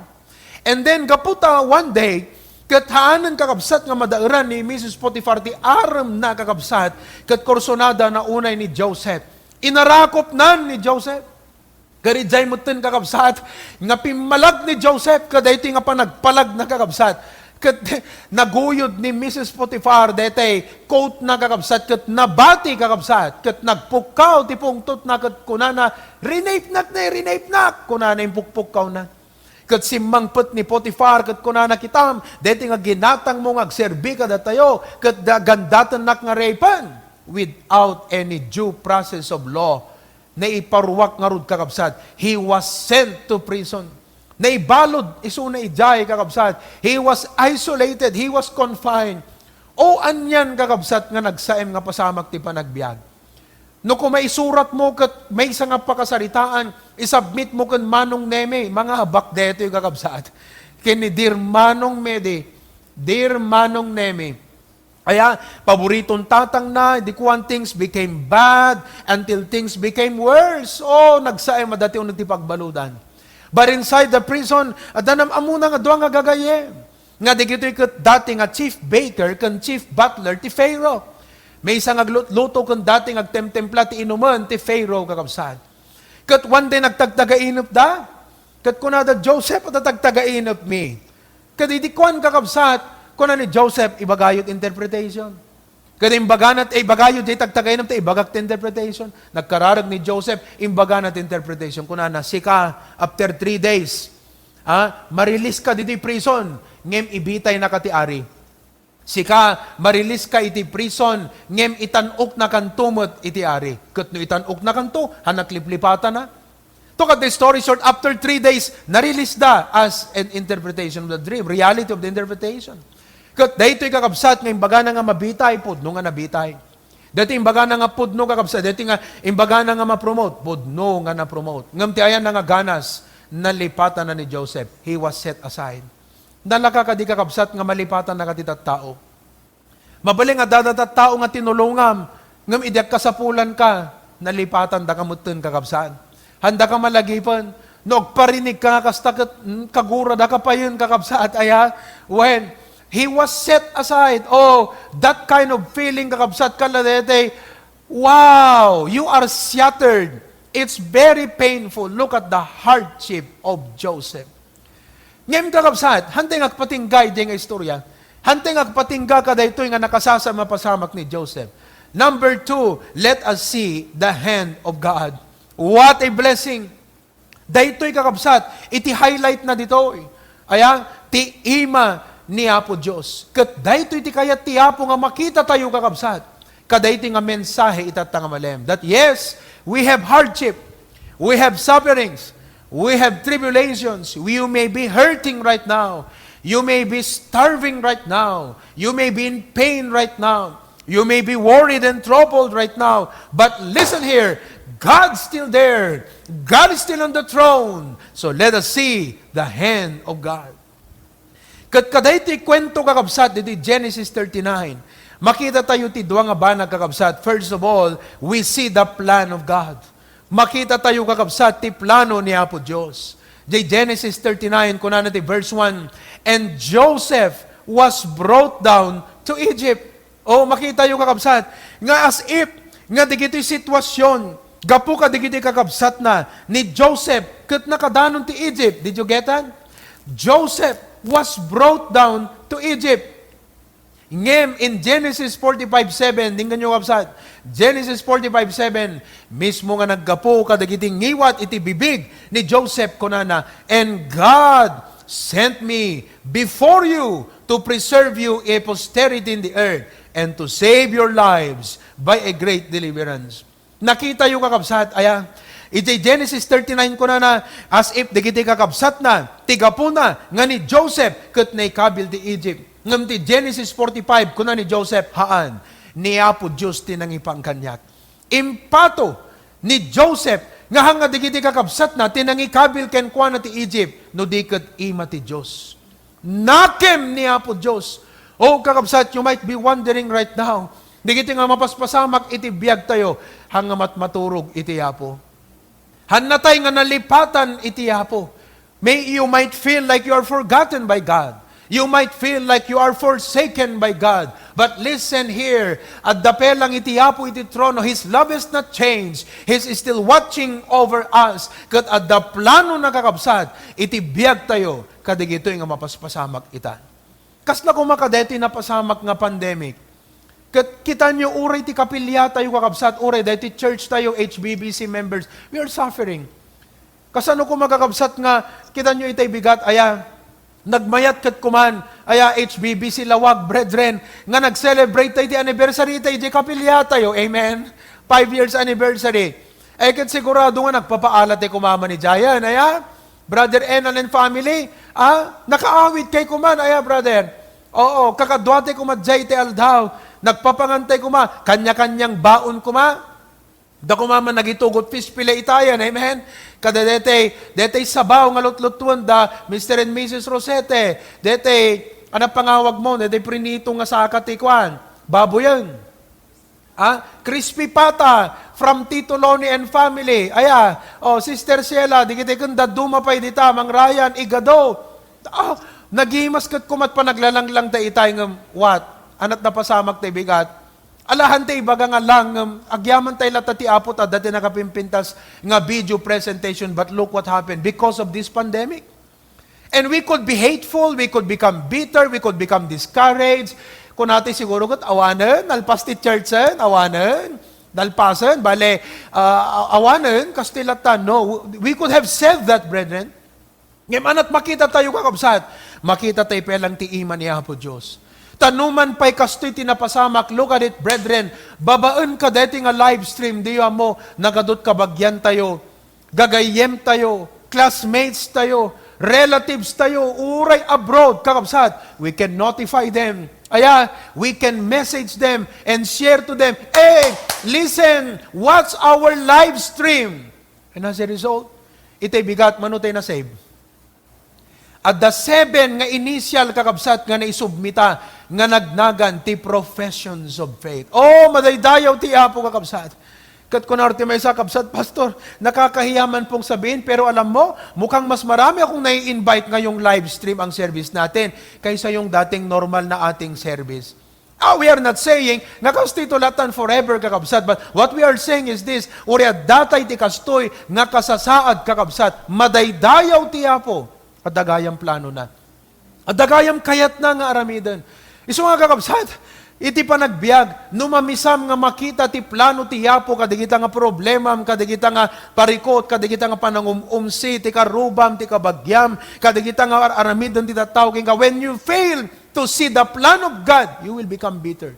And then, gapu ta one day, ket haanen, kakabsat, nga madaeran ni Missus Potifar ti aremna, kakabsat, ket kursunada na unay ni Joseph. Inarakopnan ni Joseph. Ket idiay metten, kakabsat, nga pimmalag ni Joseph kadaytoy nga panagpalagna, kakabsat. Ket naguyod ni Missus Potifar daytoy coat na, kakabsat, ket nabati, kakabsat, ket nagpukkaw ti pungtotna ket kunana, "Rinapnak ne, rinapnak!" kunana impukpukkawna. Ket simmangpet ni Potifar ket kunana, "Kitam, daytoy nga ginatangmo nga agserbi kadatayo, ket da-, gandatennak nga rapen." Without any due process of law, naiparuak ngarud, kakabsat. He was sent to prison. Naibalud isuna idiay, kakabsat. He was isolated. He was confined. O anian, kakabsat, nga nagsaem nga pasamak ti panagbiag? No koma isuratmo ket maysa nga pakasaritaan, isubmitmo ken Manong Neme, mangaabak daytoy, kakabsat. Ken ni Dear Manong Medi, Dear Manong Neme. Aya, paboriton tatangna, di kuan, "Things became bad until things became worse." Oh, nagsaem a dati uneg ti pagbaludan. But inside the prison, adda nam-ammona nga dua nga gagayyem. Nga dagitoy ket dati nga chief baker ken chief butler ti Pharaoh. Maysa nga aglutluto ken dati nga agtemtempla ti inumen ti Pharaoh, kakabsat. Ket one day nagtagtagainepda. Ket kunada, "Joseph, adda tagtagainepmi." Ket idi kuan, kakabsat, kuna ni Joseph, "Ibagayo ti interpretation." Ket imbagana, eh, "Ibagayo diay tagtagainep ta ibagak ti interpretation." Nagkararag ni Joseph, imbagana ti interpretation. Kunana, "Sika, after three days, ah, ma-release ka ditoy prison, ngem ibitaynaka ti ari. Sika, ma-release ka iti prison, ngem itan-oknakanto met iti ari." Ket no itan-oknakanto, han nakliplipatana. To cut the story short, after three days, na-release da as an interpretation of the dream, reality of the interpretation. Ket daytoy, kakabsat, nga imbagana nga mabitay, pudno nga nabitay. Daytoy imbagana nga pudno, kakabsat, daytoy nga imbagana nga ma-promote, pudno nga na-promote. Ngem ti ayanna nga ganas, nalipatana ni Joseph. He was set aside. Nalaka kadi, kakabsat, nga malipatannaka ti tattao? Mabalin nga adda tattao nga tinulongam, ngem idi agkasapulanka, nalipatandaka metten, kakabsat. Handa ka malagipen. No agparinigka nga kasta ket, mm, kaguradaka payen, kakabsat, aya? When he was set aside, oh, that kind of feeling, kakabsat, kala daytoy, wow, you are shattered. It's very painful. Look at the hardship of Joseph. Ngem, kakabsat, hantay nga agpatingga idiay nga istorya. Hantay nga agpatingga kadaytoy nga nakasasam a pasamak ni Joseph. Number two, let us see the hand of God. What a blessing! Daytoy, kakabsat, iti highlight na ditoy. Aya, ti ima ni Apo Dios. Ket daytoy ti kayat ti Apo nga makita tayo, kakabsat. Kadaytoy nga mensahe itatta nga malem. That yes, we have hardship, we have sufferings, we have tribulations. You may be hurting right now. You may be starving right now. You may be in pain right now. You may be worried and troubled right now. But listen here, God's still there. God is still on the throne. So let us see the hand of God. Ket kadaytoy kuento, kakabsat, ditoy Genesis thirty-nine, makita tayo ti dua nga banag, kakabsat. First of all, we see the plan of God. Makita tayo, kakabsat, ti plano ni Apo Dios. Diay Genesis thirty-nine, kunana ti verse one, "And Joseph was brought down to Egypt." Oh, makita tayo, kakabsat, nga as if nga digitoy sitwasyon, gapu kadagiti kakabsatna ni Joseph ket nakadanon ti Egypt. Did you get that? Joseph was brought down to Egypt. Ngem in Genesis forty-five seven, denggenyo, kabsat, Genesis forty-five seven, mismo nga naggapu kadagiti ngiwat iti bibig ni Joseph, kunana, "And God sent me before you to preserve you a posterity in the earth and to save your lives by a great deliverance." Nakitayo, kakabsat, aya? Iti Genesis thirty-nine, kunana, as if dagiti kakabsatna, ti gapuna nga ni Joseph ket naikabil ti Egypt. Ngem ti Genesis forty-five, kuna ni Joseph, "Haan, ni Apo Dios ti nangipan kaniak." Impato ni Joseph nga hanga dagiti kakabsatna ti nangikabil kenkuana ti Egypt, no di ket ima ti Dios. Nakem ni Apo Dios. Oh, kakabsat, you might be wondering right now, dagiti nga mapaspasamak iti biagtayo, hanga matmaturog iti Apo. Hannatay nga nalipatan iti Apo. May, you might feel like you are forgotten by God. You might feel like you are forsaken by God. But listen here, adda pay lang iti Apo iti trono. His love has not changed. He's still watching over us. Ket adda planona, kakabsat, iti biagtayo kadagitoy nga mapaspasamak ita. Kasla koma kadaytoy napasamak nga pandemic. Ket kitanyo, uray ti kapiliatayo, kakabsat, uray daytoy church tayo, H B B C members, we are suffering. Kasano koma, kakabsat, nga kitanyo itay bigat, aya, nagmayat ket kuman, aya, H B B C Laoag, brethren, nga nag-celebrate tayo iti anniversary tayo, iti kapiliatayo, amen? Five years anniversary. Eh, ket sigurado nga nagpapaala ti kumama ni Jayan, aya? Brother Enan and family, ah, nakaawid kay kuman, aya, brother? Oo, kakadua tay kuma jay ti aldaw. Nagpapangan tay kuma, kanya-kanyang baon kuma. Da kuma man nagitugot fish fillet itayan, amen? Kada detay, detay sabaw nga lutlutuen da, Mister and Missus Rosete, detay, ano pangawag mo, detay prinito nga saka ti kuan, baboyen. Ah, crispy pata from Tito Loni and family. Aya, oh, Sister Sheila, di kita kun dadduma pay dita, Mang Ryan, igado. Ah, nagimas ket kumat panaglalanglang ta itay ngem what? Anat napasamak tay bigat. Alahan tay ibaga nga lang, ngem agyaman tay latta ti Apo ta dati nakapimpintas nga video presentation, but look what happened because of this pandemic. And we could be hateful, we could become bitter, we could become discouraged. Kunati siguro ket awanen, nalpas ti church-en, awanen, nalpasen, bale, ah, awanen, kastoy latta. No, we could have said that, brethren. Ngem anat makita tayo, kakabsat, makita tayo pay lang ti ima ni Apo Dios. Ta numan pay kastoy ti napasamak, look at it, brethren, babaen kadaytoy nga live stream, diyo ammo, nagadot kabagian tayo. Gagayyem tayo, classmates tayo, relatives tayo, uray abroad, kakabsat, we can notify them. Aya, we can message them and share to them, "Hey, listen, watch our live stream." And as a result, itay bigat, mano tay na-save? Adda seven nga initial, kakabsat, nga naisubmita nga nagnagan ti professions of faith. Oh, madaydayaw ti Apo, kakabsat. Ket kunar ti maysa, "Kabsat, Pastor, nakakahiya man pong sabihin, pero alam mo, mukhang mas marami akong nai-invite ngayong live stream ang service natin kaysa yung dating normal na ating service." Ah, we are not saying nga kastoy to latan forever, kakabsat, but what we are saying is this, uray adda tay ti kastoy nga kasasaad, kakabsat, madaydayaw ti Apo. Adda gayam planona. Adda gayam kayatna nga aramiden. Isu nga, kakabsat, iti panagbiag, no mamisam nga makita ti plano ti Apo kadagita nga problemam, kadagita nga parikut, kadagita nga panangum-umsi, ti karubam, ti kabagiam, kadagita nga ar-, aramiden ti tattao kenka, when you fail to see the plan of God, you will become bitter.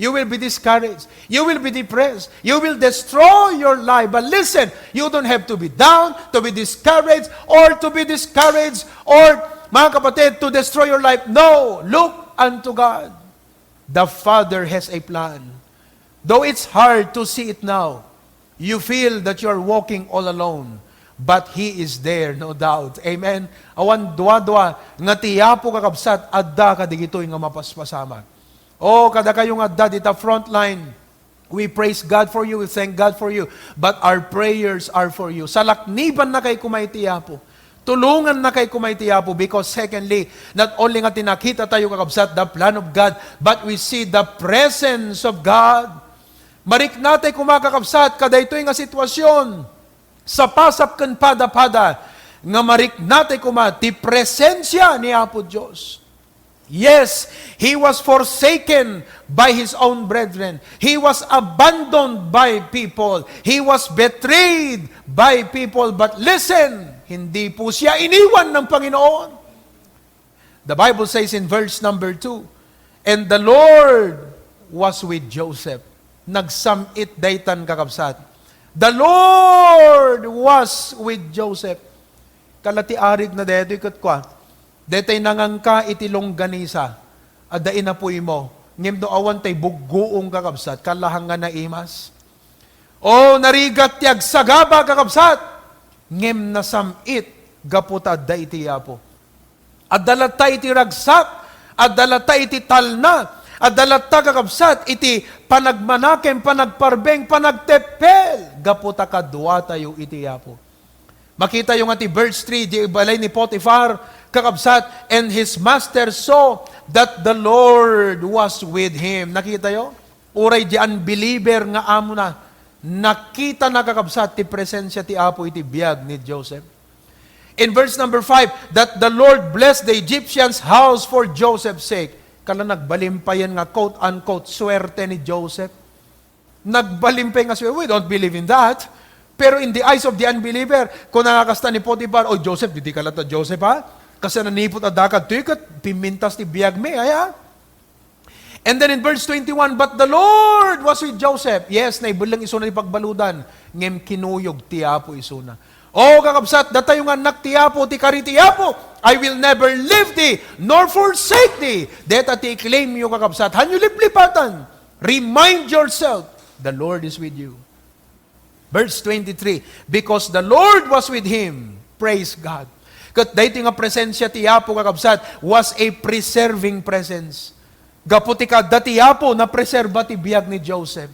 You will be discouraged. You will be depressed. You will destroy your life. But listen, you don't have to be down, to be discouraged, or to be discouraged, or, mga kapatid, to destroy your life. No, look unto God. The Father has a plan. Though it's hard to see it now, you feel that you are walking all alone, but He is there, no doubt. Amen? Awan duadua nga ti Apo, kakabsat, adda kadigitoy nga mapaspasamak. Oh, kadakayo nga adda dita frontline, we praise God for you, we thank God for you, but our prayers are for you. Salaknibannakay koma iti Apo. Tulongannakay koma iti Apo, because secondly, not only nga ti nakita tayo, kakabsat, the plan of God, but we see the presence of God. Mariknatay koma, kakabsat, kadaytoy nga sitwasyon. Sapasap ken padapada nga mariknatay koma ti presensia ni Apo Dios. Yes, he was forsaken by his own brethren. He was abandoned by people. He was betrayed by people. But listen, hindi po siya iniwan ng Panginoon. The Bible says in verse number two, "And the Lord was with Joseph." Nagsam-it daytan, kakabsat. "The Lord was with Joseph." Kala ti arig na daytoy ket kua, "Daytay nangangka iti longganisa, adda inapuymo, ngem no awan tay buggoong, kakabsat, kalahang nga naimas." O, narigat ti agsagaba, kakabsat, ngem nasam-it gapu ta adda iti Apo. Adda latta iti ragsak, adda latta iti talna, adda latta, kakabsat, iti panagmanakem, panagparbeng, panagteppel, gapu ta kaduatayo iti Apo. Makitayo nga ti verse three, di balay ni Potifar, kakabsat, "And his master saw that the Lord was with him." Nakitayo? Uray di unbeliever nga amona, nakitana, kakabsat, ti presensia ti Apo iti biag ni Joseph. In verse number five, "That the Lord bless the Egyptian's house for Joseph's sake." Kala nagbalimpayen nga, quote-unquote, swerte ni Joseph. Nagbalimpay nga swerte. We don't believe in that. Pero in the eyes of the unbeliever, kuna nga kasta ni Potifar, "O Joseph, didi ka latta Joseph, ha? Kasi nanipot a dakad, toy ket pimmintas ti biag mi, aya?" And then in verse twenty-one, "But the Lord was with Joseph." Yes, naibelleng isuna ti pagbaludan, ngem kinuyog ti Apo isuna. O, kakabsat, datayo nga annak ti Apo, ti kari ti Apo, "I will never leave thee nor forsake thee." Deta ti i-claim yo, kakabsat. Hanyo liplipatan. Remind yourself, the Lord is with you. Verse twenty-three, "Because the Lord was with him." Praise God. Ket daytoy nga presensia ti Apo, kakabsat, was a preserving presence. Gapu ti kaadda ti Apo, napreserba ti biag ni Joseph.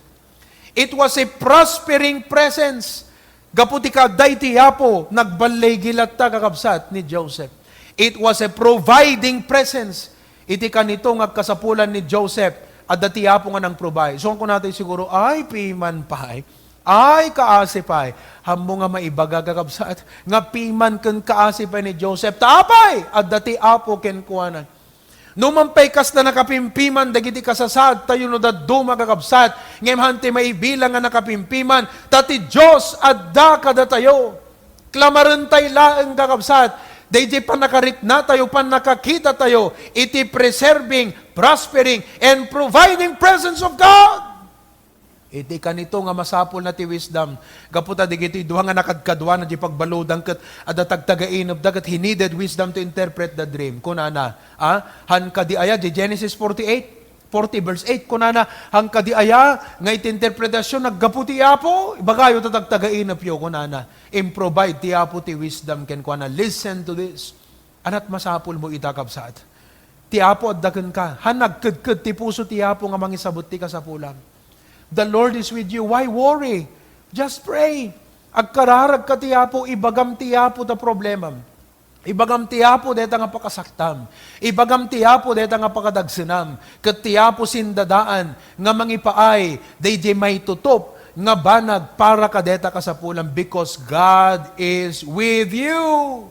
It was a prospering presence. Gapu ti kaadda iti Apo, nagballigi latta, kakabsat, ni Joseph. It was a providing presence. Iti kanito nga agkasapulan ni Joseph, adda ti Apo nga nang-provide. So, kunatay siguro, "Ay, piman pay. Ay, kaasi pay." Ammo nga maibaga, kakabsat, nga piman ken kaasi pay ni Joseph. Ta apay, adda ti Apo kenkuana. No man pay kasla nakapimpiman dagiti kasasaadtayo no dadduma, kakabsat, ngem han ti maibilang nga nakapimpiman, ta ti Dios adda kadatayo. Klamarentay laeng, kakabsat, daydi pannakariknatayo, pannakakitatayo iti preserving, prospering, and providing presence of God. Iti kanito nga masapulna ti wisdom, gapu ta digitoy dua nga nakadkaduana di pagbaludan ket adda tagtagainepda ket he needed wisdom to interpret the dream. Kunana, a, han kadi aya, di Genesis forty-eight, forty verse eight, kunana, han kadi aya nga iti interpretasyon naggapu ti Apo, ibagayo ta tagtagainepyo, kunana, improvide ti Apo ti wisdom kenkuana. Listen to this. Anat masapulmo ita, kabsat. Ti Apo adda kenka. Han nagkedked ti puso ti Apo nga mangisabut ti kasapulam. The Lord is with you. Why worry? Just pray. Agkararagka ti Apo, ibagam ti Apo ta problemam. Ibagam ti Apo deta nga pakasaktam. Ibagam ti Apo deta nga pakadagsenam. Ket ti Apo sindadaan nga mangipaay daydi maitutop nga banag para kadeta kasapulam, because God is with you.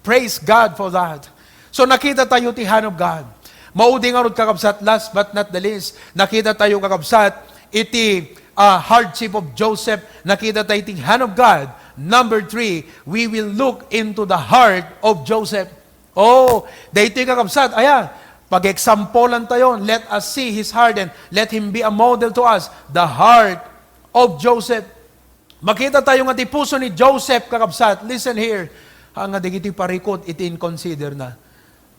Praise God for that. So, nakita tayo ti hand of God. Maudi ngarud, kakabsat, last but not the least, nakita tayo, kakabsat, iti, ah, hardship of Joseph, nakita tayo ti hand of God. Number three, we will look into the heart of Joseph. Oh, daytoy, kakabsat, aya, pag-exampolan tayo, let us see his heart and let him be a model to us. The heart of Joseph. Makita tayo nga ti puso ni Joseph, kakabsat, listen here, haan nga digitoy parikut iti inconsider na.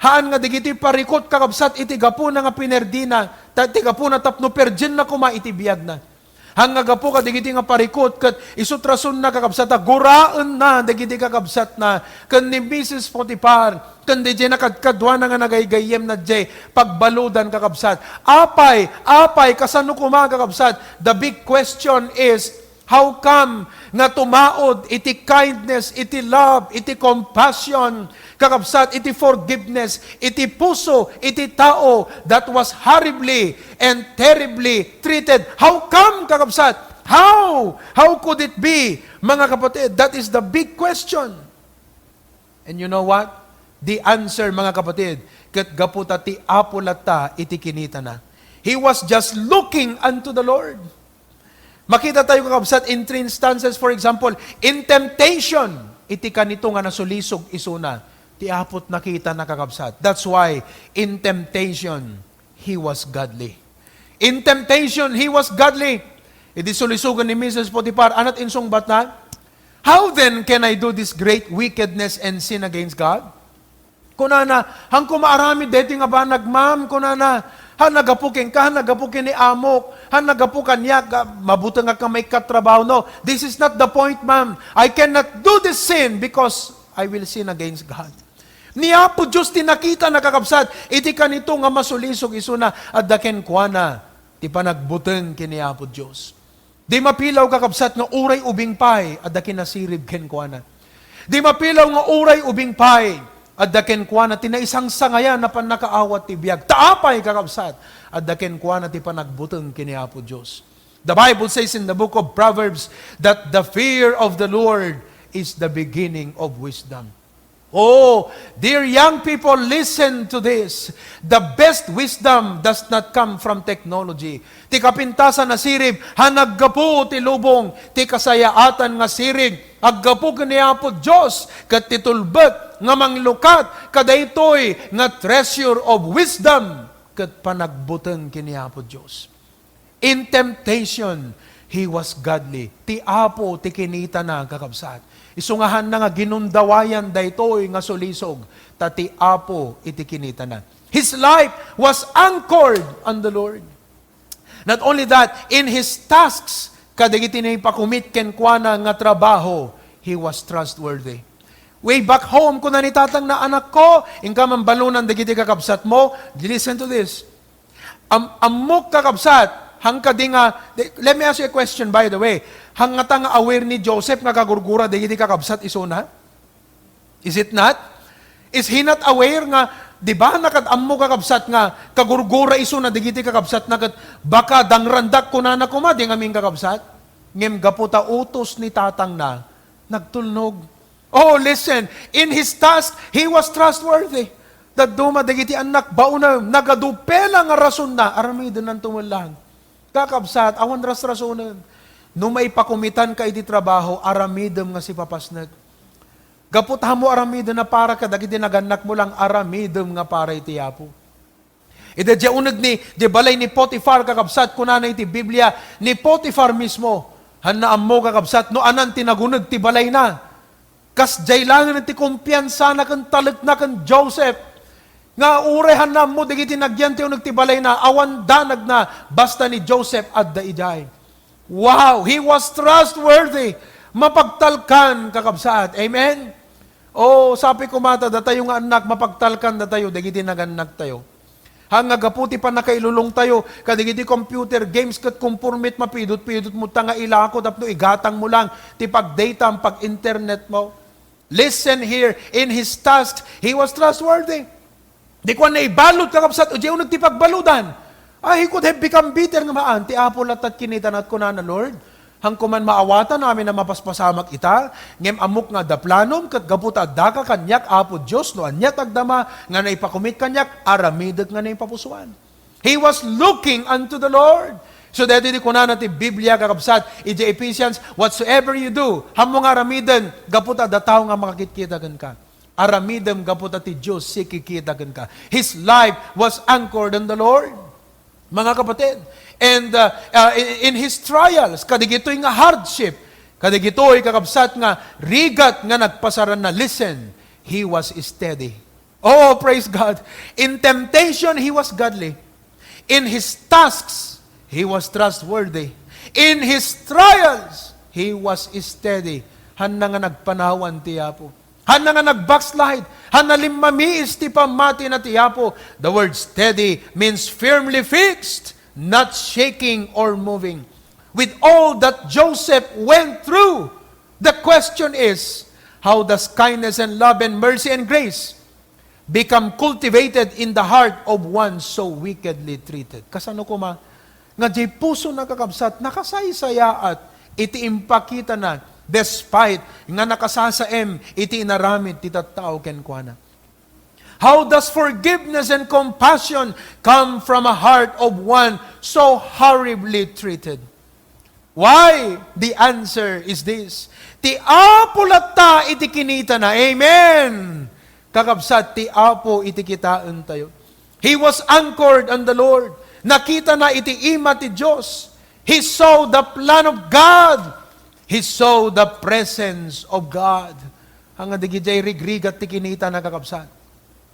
Haan nga digitoy parikut, kakabsat, iti gapuna nga pinerdina, ta iti gapuna tapno perdienna koma iti biagna. Haan nga gapu kadigitoy nga parikut, ket isu ti rasonna, kakabsat, a guraenna dagiti kakabsatna ken ni Misis Potifar, ken diay nakadkaduana nga nagaygayyemna diay pagbaludan, kakabsat. Apay, apay, kasano koma, kakabsat? The big question is, how come nga tumaud iti kindness, iti love, iti compassion, kakabsat, iti forgiveness, iti puso, iti tao that was horribly and terribly treated? How come, kakabsat? How? How could it be, mga kapatid? That is the big question. And you know what? The answer, mga kapatid, Ket gapu ta ti Apo latta iti kinitana. He was just looking unto the Lord. Makita tayo, kakabsat, in three instances, for example, in temptation, iti kanito nga nasulisog isuna, ti Apo't nakitana, kakabsat. That's why, in temptation, he was godly. In temptation, he was godly. Idi sulisogen ni Missus Potiphar, anat insungbatna? "How then can I do this great wickedness and sin against God?" Kunana, "Hanko maaramid deti nga banag, ma'am," kunana. "Han nagapu kenka, han nagapu ken ni amok, han nagapu kaniak, ga-, mabutengak nga maikkatrabaho." No, this is not the point, ma'am. "I cannot do this sin because I will sin against God." Ni Apo Dios ti nakitana, kakabsat, iti kanito nga masulisog isuna, adda kenkuana ti panagbuteng ken ni Apo Dios. Di mapilaw, kakabsat, nga uray ubing pay, adda kinasirib kenkuana. Di mapilaw nga uray ubing pay, adda kenkuana ti naisangsangayan a pannakaawat ti biag. Ta apay, kakabsat, adda kenkuana ti panagbuteng ken ni Apo Dios. The Bible says in the book of Proverbs that the fear of the Lord is the beginning of wisdom. Oh, dear young people, listen to this. The best wisdom does not come from technology. Ti kapintasan a sirib, han naggapu ti lubong, ti kasayaatan nga sirib, aggapu ken ni Apo Dios, ket ti tulbek nga manglukat, kadaytoy nga treasure of wisdom, ket panagbuteng ken ni Apo Dios. In temptation, he was godly. Ti Apo ti kinitana, kakabsat. Isu nga hanna nga ginundawayan daytoy nga sulisog, ta ti Apo iti kinitana. His life was anchored on the Lord. Not only that, in his tasks, kadagiti naipakumit kenkuana nga trabaho, he was trustworthy. Way back home, kuna ni tatangna, "Anakko, inka man balunan dagiti kakabsatmo." Listen to this. Am-, ammok, kakabsat, han kadi nga, de-, let me ask you a question, by the way. Han ngata nga aware ni Joseph nga kagurgura dagiti kakabsat isuna? Is it not? Is he not aware nga, di ba, nakad-ammo, kakabsat, nga kagurgura isuna dagiti kakabsatna ket baka dangrandak kunana koma, di ngamin, kakabsat? Ngem gapu ta utos ni tatangna, nagtulnog. Oh, listen, in his task, he was trustworthy. Dadduma dagiti annak, baonem, nagadu pela nga rasonna, aramidenanto met laeng. Kakabsat, awan rasrasonen. No maipakumitanka iti trabaho, aramidem nga sipapasnek. Gapu ta ammo aramiden a para kadagiti nagannakmo laeng, aramidem nga para iti Apo. Iti diay uneg ni, diay balay ni Potifar, kakabsat, kunana iti Biblia, ni Potifar mismo, hanna ammo, kakabsat, no anan ti naguneg ti balayna. Kasdiay laengen ti kumpiansana ken talekna ken Joseph, nga uray hanna ammo dagiti nagyan ti uneg ti balayna, awan danagna, basta ni Joseph adda idiay. Wow! He was trustworthy. Mapagtalkan, kakabsat. Amen? Oh, sabi ko mata, datayo nga annak, mapagtalkan datayo, dagiti nagannaktayo. Han nga gapu ti pannakailulongtayo, kadagiti computer games ket kumpormit mapidot-pidot mo ta nga ilako tapno igatang mo lang ti pag-data, pag-internet mo. Listen here, in his task, he was trustworthy. Di kuan naibalud, kakabsat, o diay uneg ti pagbaludan. Ah, he could have become bitter nga maan. Ti Apo latta ti kinitana ket kunana, "Lord, hanko man maawatan amin a mapaspasamak ita, ngem ammok nga adda planom, ket gapu ta addaka kaniak, Apo Dios, no ania ti agdama nga naipakumit kaniak, aramidek nga naipapusuan." He was looking unto the Lord. So, daytoy ti kunana ti Biblia, kakabsat, idiay Ephesians, "Whatsoever you do, ammo nga aramiden, gapu ta adda tao nga makakitkita kenka." Aramidem gapu ta ti Dios ti kikita kenka. His life was anchored on the Lord. Mga kapatid, and, uh, uh, in, in his trials, kadagitoy nga hardship, kadagitoy, kakabsat, nga rigat nga nagpasaranna, listen, he was steady. Oh, praise God. In temptation, he was godly. In his tasks, he was trustworthy. In his trials, he was steady. Hanna nga nagpanawan ti Apo. Hanna nga nag-backslide. Hanna limmamiis ti pammatina ti Apo. The word steady means firmly fixed, not shaking or moving. With all that Joseph went through, the question is, how does kindness and love and mercy and grace become cultivated in the heart of one so wickedly treated? Kasano koma nga diay pusona, kakabsat, nakasaysayaat iti impakitana despite nga nakasasaem iti inaramid ti tattao kenkuana? How does forgiveness and compassion come from a heart of one so horribly treated? Why? The answer is this. Ti Apo latta iti kinitana. Amen! Kakabsat, ti Apo iti kitaentayo. He was anchored on the Lord. Nakitana iti ima ti Dios. He saw the plan of God. He saw the presence of God. Haan nga dagiti rigrigat ti kinitana, kakabsat.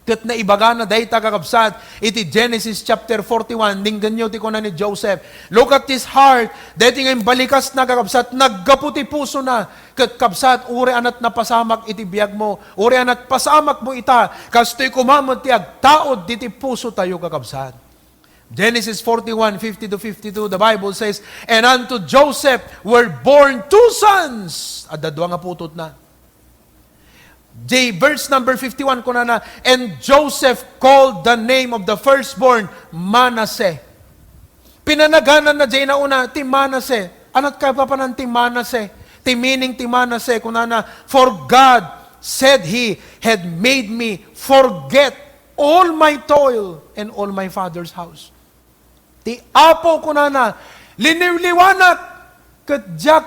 Ket naibagana dayta, kakabsat, iti Genesis chapter forty-one, denggenyo ti kuna ni Joseph. Look at his heart. Daytoy nga imbalikasna, kakabsat, naggapu ti pusona. Ket, kabsat, uray a napasamak iti biagmo, uray a napasamakmo ita, kastoy koma met ti agtaud diti pusotayo, kakabsat. Genesis forty-one, fifty to fifty-two, the Bible says, "And unto Joseph were born two sons." Adda dua nga putotna. J, verse number fifty-one, kunana, "And Joseph called the name of the firstborn Manasseh." Pinanagananna jay nauna ti Manasseh. Ania ti kapapanan ti Manasseh? Ti meaning ti Manasseh, kunana, "For God," said he, "had made me forget all my toil and all my father's house." Ti Apo, kunana, "Liniwliwanak, ket diak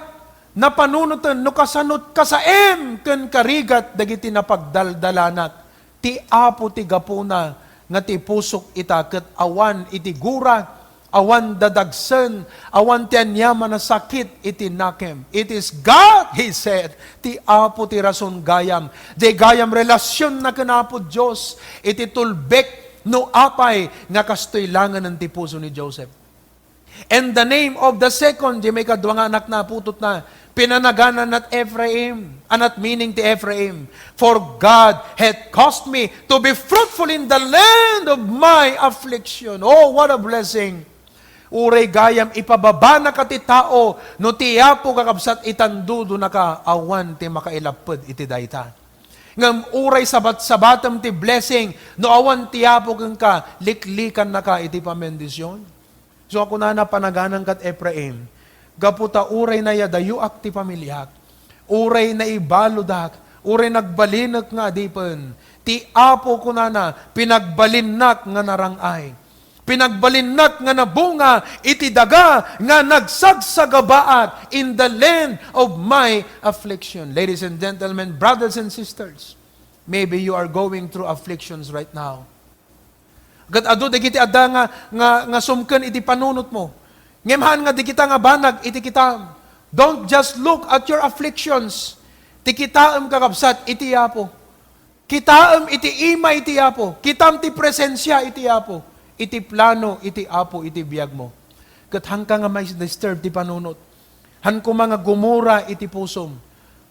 napanunoten no kasano ti kasaem ken karigat dagiti napagdaldalanak. Ti Apo ti gapuna nga ti pusok ita ket awan iti gura, awan dadagsen, awan ti aniaman a sakit iti nakem." It is God, he said. Ti Apo ti rason gayam. Jay gayam relasionna ken Apo Dios iti tulbek no apay nga kastoy langen ti puso ni Joseph. And the name of the second, jay maikadua nga anakna, putotna, pinanagananna Ephraim. Ania ti meaning ti Ephraim? "For God hath caused me to be fruitful in the land of my affliction." Oh, what a blessing! Uray gayam ipababanaka ti tao, no ti Apo, kakabsat, itandudonaka, awan ti makailapped iti dayta. Ngem uray sabat-sabatem ti blessing, no awan ti Apo kenka, liklikannaka iti pamendisyon. So, kunana, "Panagananka, Efraim, gapu ta uray nayadayuak ti familiak, uray naibaludak, uray nagbalinek nga adipen, ti Apo," kunana, "pinagbalinnak nga narang-ay. Pinagbalinnak nga nabunga iti daga nga nagsagsagabaat in the land of my affliction." Ladies and gentlemen, brothers and sisters, maybe you are going through afflictions right now. Ket adu dagiti adda nga, nga, nga sumken iti panunotmo. Ngem haan nga dagita nga banag iti kitaem. Don't just look at your afflictions. Ti kitaem, kakabsat, iti Apo. Kitaem iti ima iti Apo. Kitaem ti presensia iti Apo. Iti plano iti Apo iti biagmo. Ket haanka nga ma-disturb ti panunot. Haan koma nga gumura iti pusom.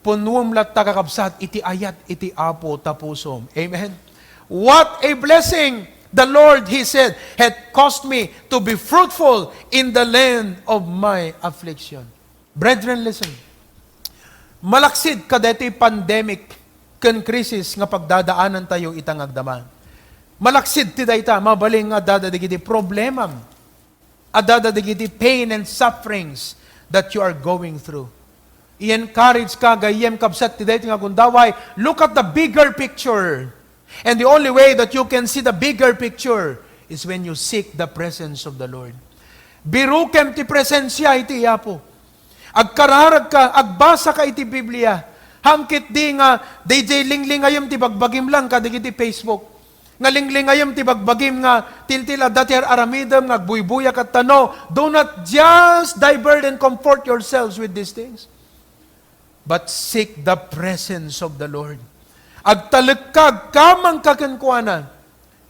Punuem latta, kakabsat, iti ayat iti Apo ta pusom. Amen? "What a blessing! The Lord," he said, "hath caused me to be fruitful in the land of my affliction." Brethren, listen. Malaksid kadaytoy pandemic ken krisis nga pagdadaanantayo ita nga agdama. Malaksid ti dayta, mabalin nga adda dagiti problemam. Adda dagiti pain and sufferings that you are going through. I-encourage ka, gayyem, kabsat, ti daytoy nga gundaway. Look at the bigger picture. And the only way that you can see the bigger picture is when you seek the presence of the Lord. Birukem ti presensia iti Apo. Agkararag ka, agbasa ka iti Biblia. Haan ketdi nga, D J, linglingayem ti bagbagim lang kadagiti Facebook. Nga linglingayem ti bagbagim nga tiltil adda ti ar-aramidem nga agbuybuya ket tano. Do not just divert and comfort yourselves with these things. But seek the presence of the Lord. Agtalek ka, agkamang ka kenkuana.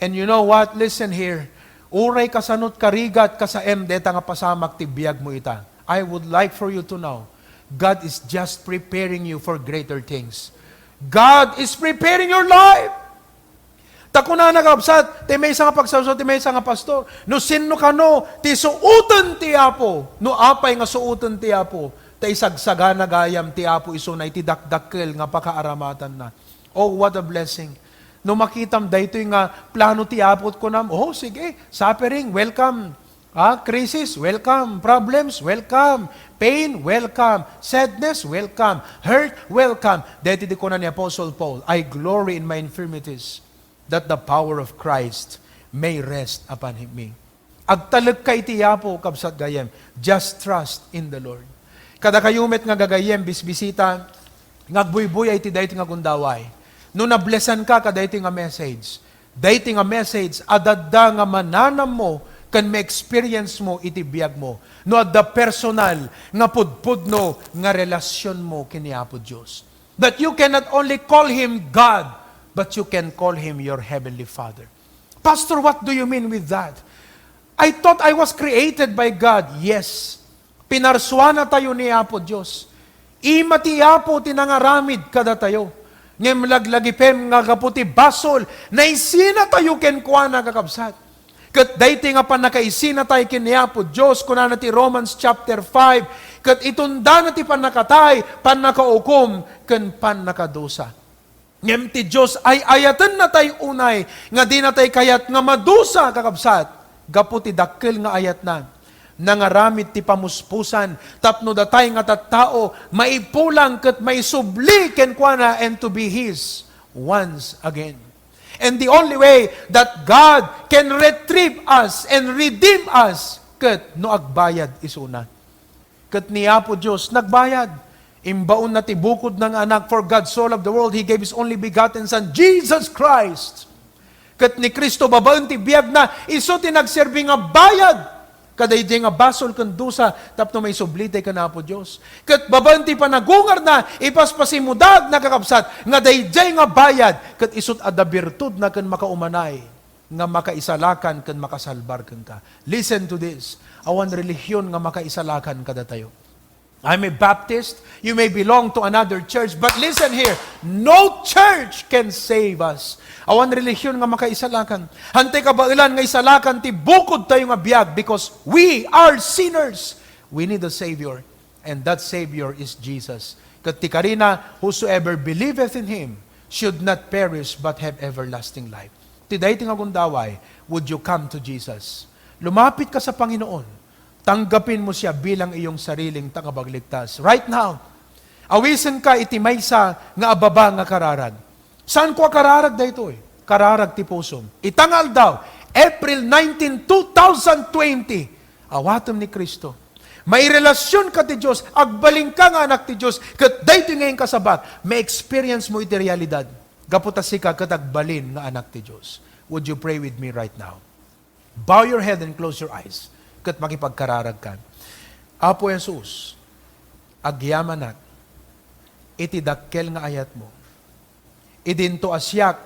And you know what? Listen here. Uray kasano ti karigat, kasaem, dayta nga pasamak ti biagmo ita. I would like for you to know, God is just preparing you for greater things. God is preparing your life. Ta kunana, kabsat, ti maysa nga pagsasao, ti maysa nga pastor, "No sinno kano ti suoten ti Apo, no apay nga suoten ti Apo, ta isagsagana gayam ti Apo isuna iti dakdakkel nga pakaaramatanna." Oh, what a blessing! No makitam daytoy nga plano ti Apo, kunam, "Oh, sige, suffering, welcome." Ah, crisis, welcome. Problems, welcome. Pain, welcome. Sadness, welcome. Hurt, welcome. Daytoy ti kuna ni Apostle Paul, "I glory in my infirmities." that the power of Christ may rest upon me. Agtalekka iti Apo, kabsat gayyem. Just trust in the Lord. Kadakayo met nga gagayyem, bisbisita, nga agbuybuya iti daytoy nga gundaway. No nablesanka kadaytoy nga message, daytoy nga message, adda nga mananammo ken ma-experience mo iti biag mo. No adda personal nga pudpudno nga relasyon mo ken ni Apo Dios. That you cannot only call Him God, but you can call Him your Heavenly Father. Pastor, what do you mean with that? I thought I was created by God. Yes. Pinarsuanatayo ni Apo Dios. Ima ti Apo ti nangaramid kadatayo. Ngem laglagipem nga gapu ti basol, naisinatayo kenkuana, kakabsat. Ket daytoy nga pannakaisinatayo ken ni Apo Dios, kunana ti Romans chapter five, ket itundana ti pannakatay, pannakaukom, ken pannakadusa. Ngem ti Dios ay-ayatennatay unay nga dinatay kayat nga madusa, kakabsat, gapu ti dakkel nga ayatna. Nangaramid ti pamuspusan tapno datay nga tattao maipulang ket maisubli kenkuana and to be His once again. And the only way that God can retrieve us and redeem us, ket no agbayad isuna. Ket ni Apo Dios nagbayad. Imbaonna ti bukodna nga Anak, "For God so loved the world, He gave His only begotten Son, Jesus Christ." Ket ni Cristo, babaen ti biagna, isu ti nagserbi nga bayad kadaydiay nga basol ken dusa tapno maisublitay ken Apo Dios. Ket babaen ti panagungarna, ipaspasimudagna, kakabsat, nga daydiay nga bayad ket isut adda birtudna ken makaumanay nga makaisalakan ken makasalbar kenka. Listen to this. Awan relihiyon nga makaisalakan kadatayo. I'm a Baptist. You may belong to another church, but listen here. No church can save us. Awan relihiyon nga makaisalakan. Hantay kabaelan nga isalakan ti bukod tayo nga biag because we are sinners. We need a Savior. And that Savior is Jesus. Ket ti karina, "Whosoever believeth in Him should not perish but have everlasting life." Ti daytoy nga gundaway, would you come to Jesus? Lumapit ka sa Panginoon. Tanggapin mo siya bilang iyong sariling tagapagligtas. Right now, awisen ka iti maysa nga ababa nga kararag. Saan ko a kararag daytoy? Kararag ti pusom. Ita nga aldaw, April nineteen, two thousand twenty, awatem ni Cristo. Mairelasyon ka ti Dios, agbalin ka nga anak ti Dios, ket daytoy nga inkasabak, ma-experience mo iti realidad. Gapu ta sika ket agbalin nga anak ti Dios. Would you pray with me right now? Bow your head and close your eyes. Ket makipagkararag ka. Apo Jesus, agyamanak iti dakkel nga ayatmo. Idinto a siak,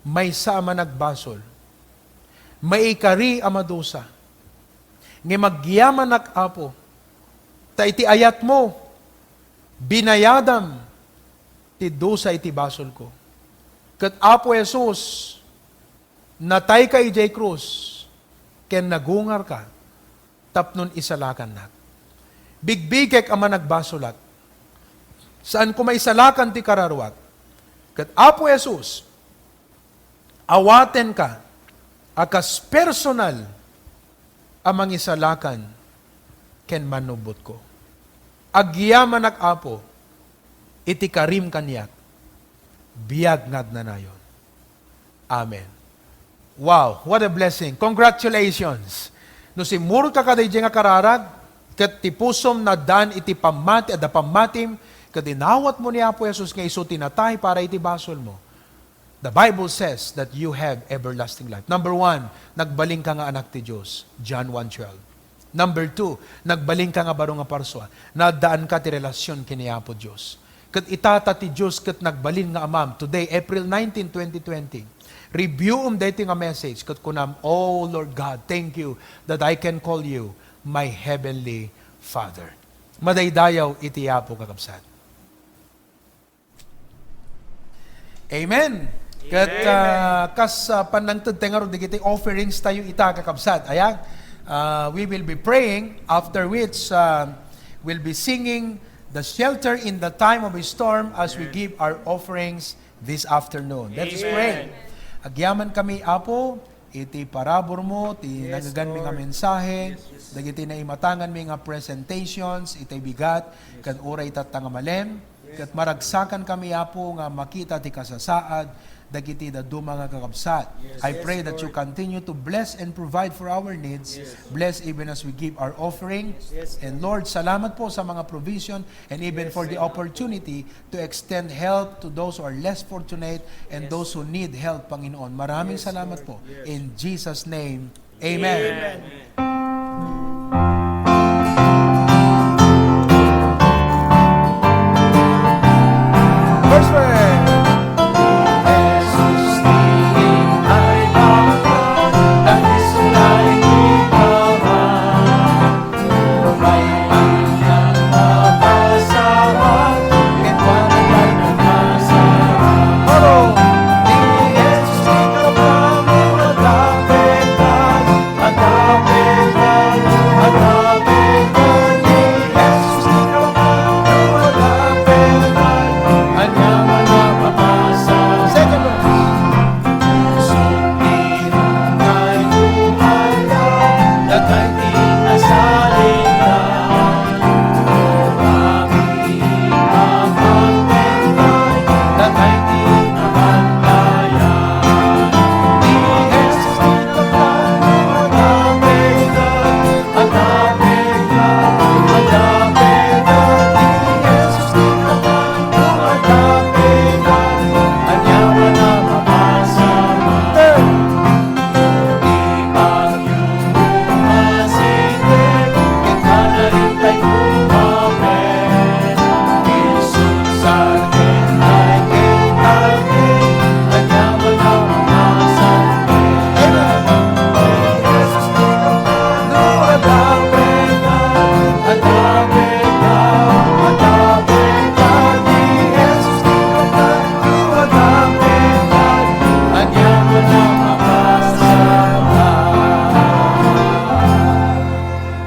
maysa a managbasol, maikari a madusa. Ngem agyamanak, Apo, ta iti ayatmo, binayadam ti dusa iti basolko. Ket Apo Jesus, natayka idiay krus, ken nagungarka tapnon isalakannak. Bigbigek a managbasolak. Saanko maisalakan ti kararuak. Ket Apo Jesus, awatenka a kas personal a mangisalakan ken manubbotko. Agyamanak, Apo, iti karim kaniak, biag nga agnanayon. Amen. Wow, what a blessing. Congratulations. No simmurot ka kadaydiay nga kararag, ket ti pusom naddaan iti pammati, adda pammatim, ket inawatmo ni Apo Jesus nga isu ti natay para iti basolmo. The Bible says that you have everlasting life. Number one, nagbalinka nga anak ti Dios. John one twelve. Number two, nagbalinka nga baro nga parsua. Naddaanka ti relasyon ken ni Apo Dios. Ket ita ta ti Dios ket nagbalin nga Amam. Today, April nineteen, twenty twenty, reviewem daytoy nga message ket kunam, "Oh Lord God, thank you that I can call you my heavenly Father." Madaydayaw iti Apo, kakabsat. Amen. Ket, ah, kas, ah, pannangted tayo ngarud dagiti offerings tayo ita, kakabsat. Aya, ah, we will be praying, after which, ah, we'll be singing the Shelter in the Time of a Storm as we give our offerings this afternoon. Let us pray. Amen. Agyaman kami, Apo, iti paraburmo, ti nangngeganmi nga mensahe, dagiti naimatanganmi nga presentations, iti bigat, ken uray tatta nga malem, ket maragsakan kami, Apo, nga makita ti kasasaad, dagiti dadduma nga kakabsat. I pray that you continue to bless and provide for our needs. Bless even as we give our offering. And Lord, salamat po sa mga provision and even for the opportunity to extend help to those who are less fortunate and those who need help, Panginoon. Maraming salamat po. In Jesus' name, amen. Amen. Verse one.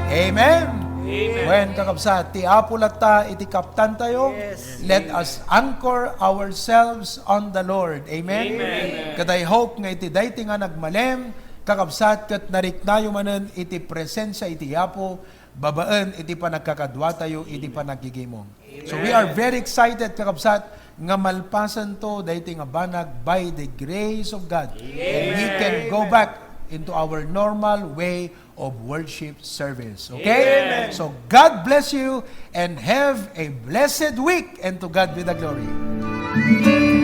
Amen. Amen. Wen, kakabsat, ti Apo latta iti kaptantayo. Let us anchor ourselves on the Lord. Amen? Amen. Ket I hope nga iti daytoy nga nagmalem, kakabsat, ket nariknayo manen iti presensia iti Apo, babaen iti panagkakaduatayo iti panaggigimong. So we are very excited, kakabsat, nga malpasanto daytoy nga banag by the grace of God. And we can go back into our normal way of worship service. Okay? Amen. So God bless you and have a blessed week, and to God be the glory.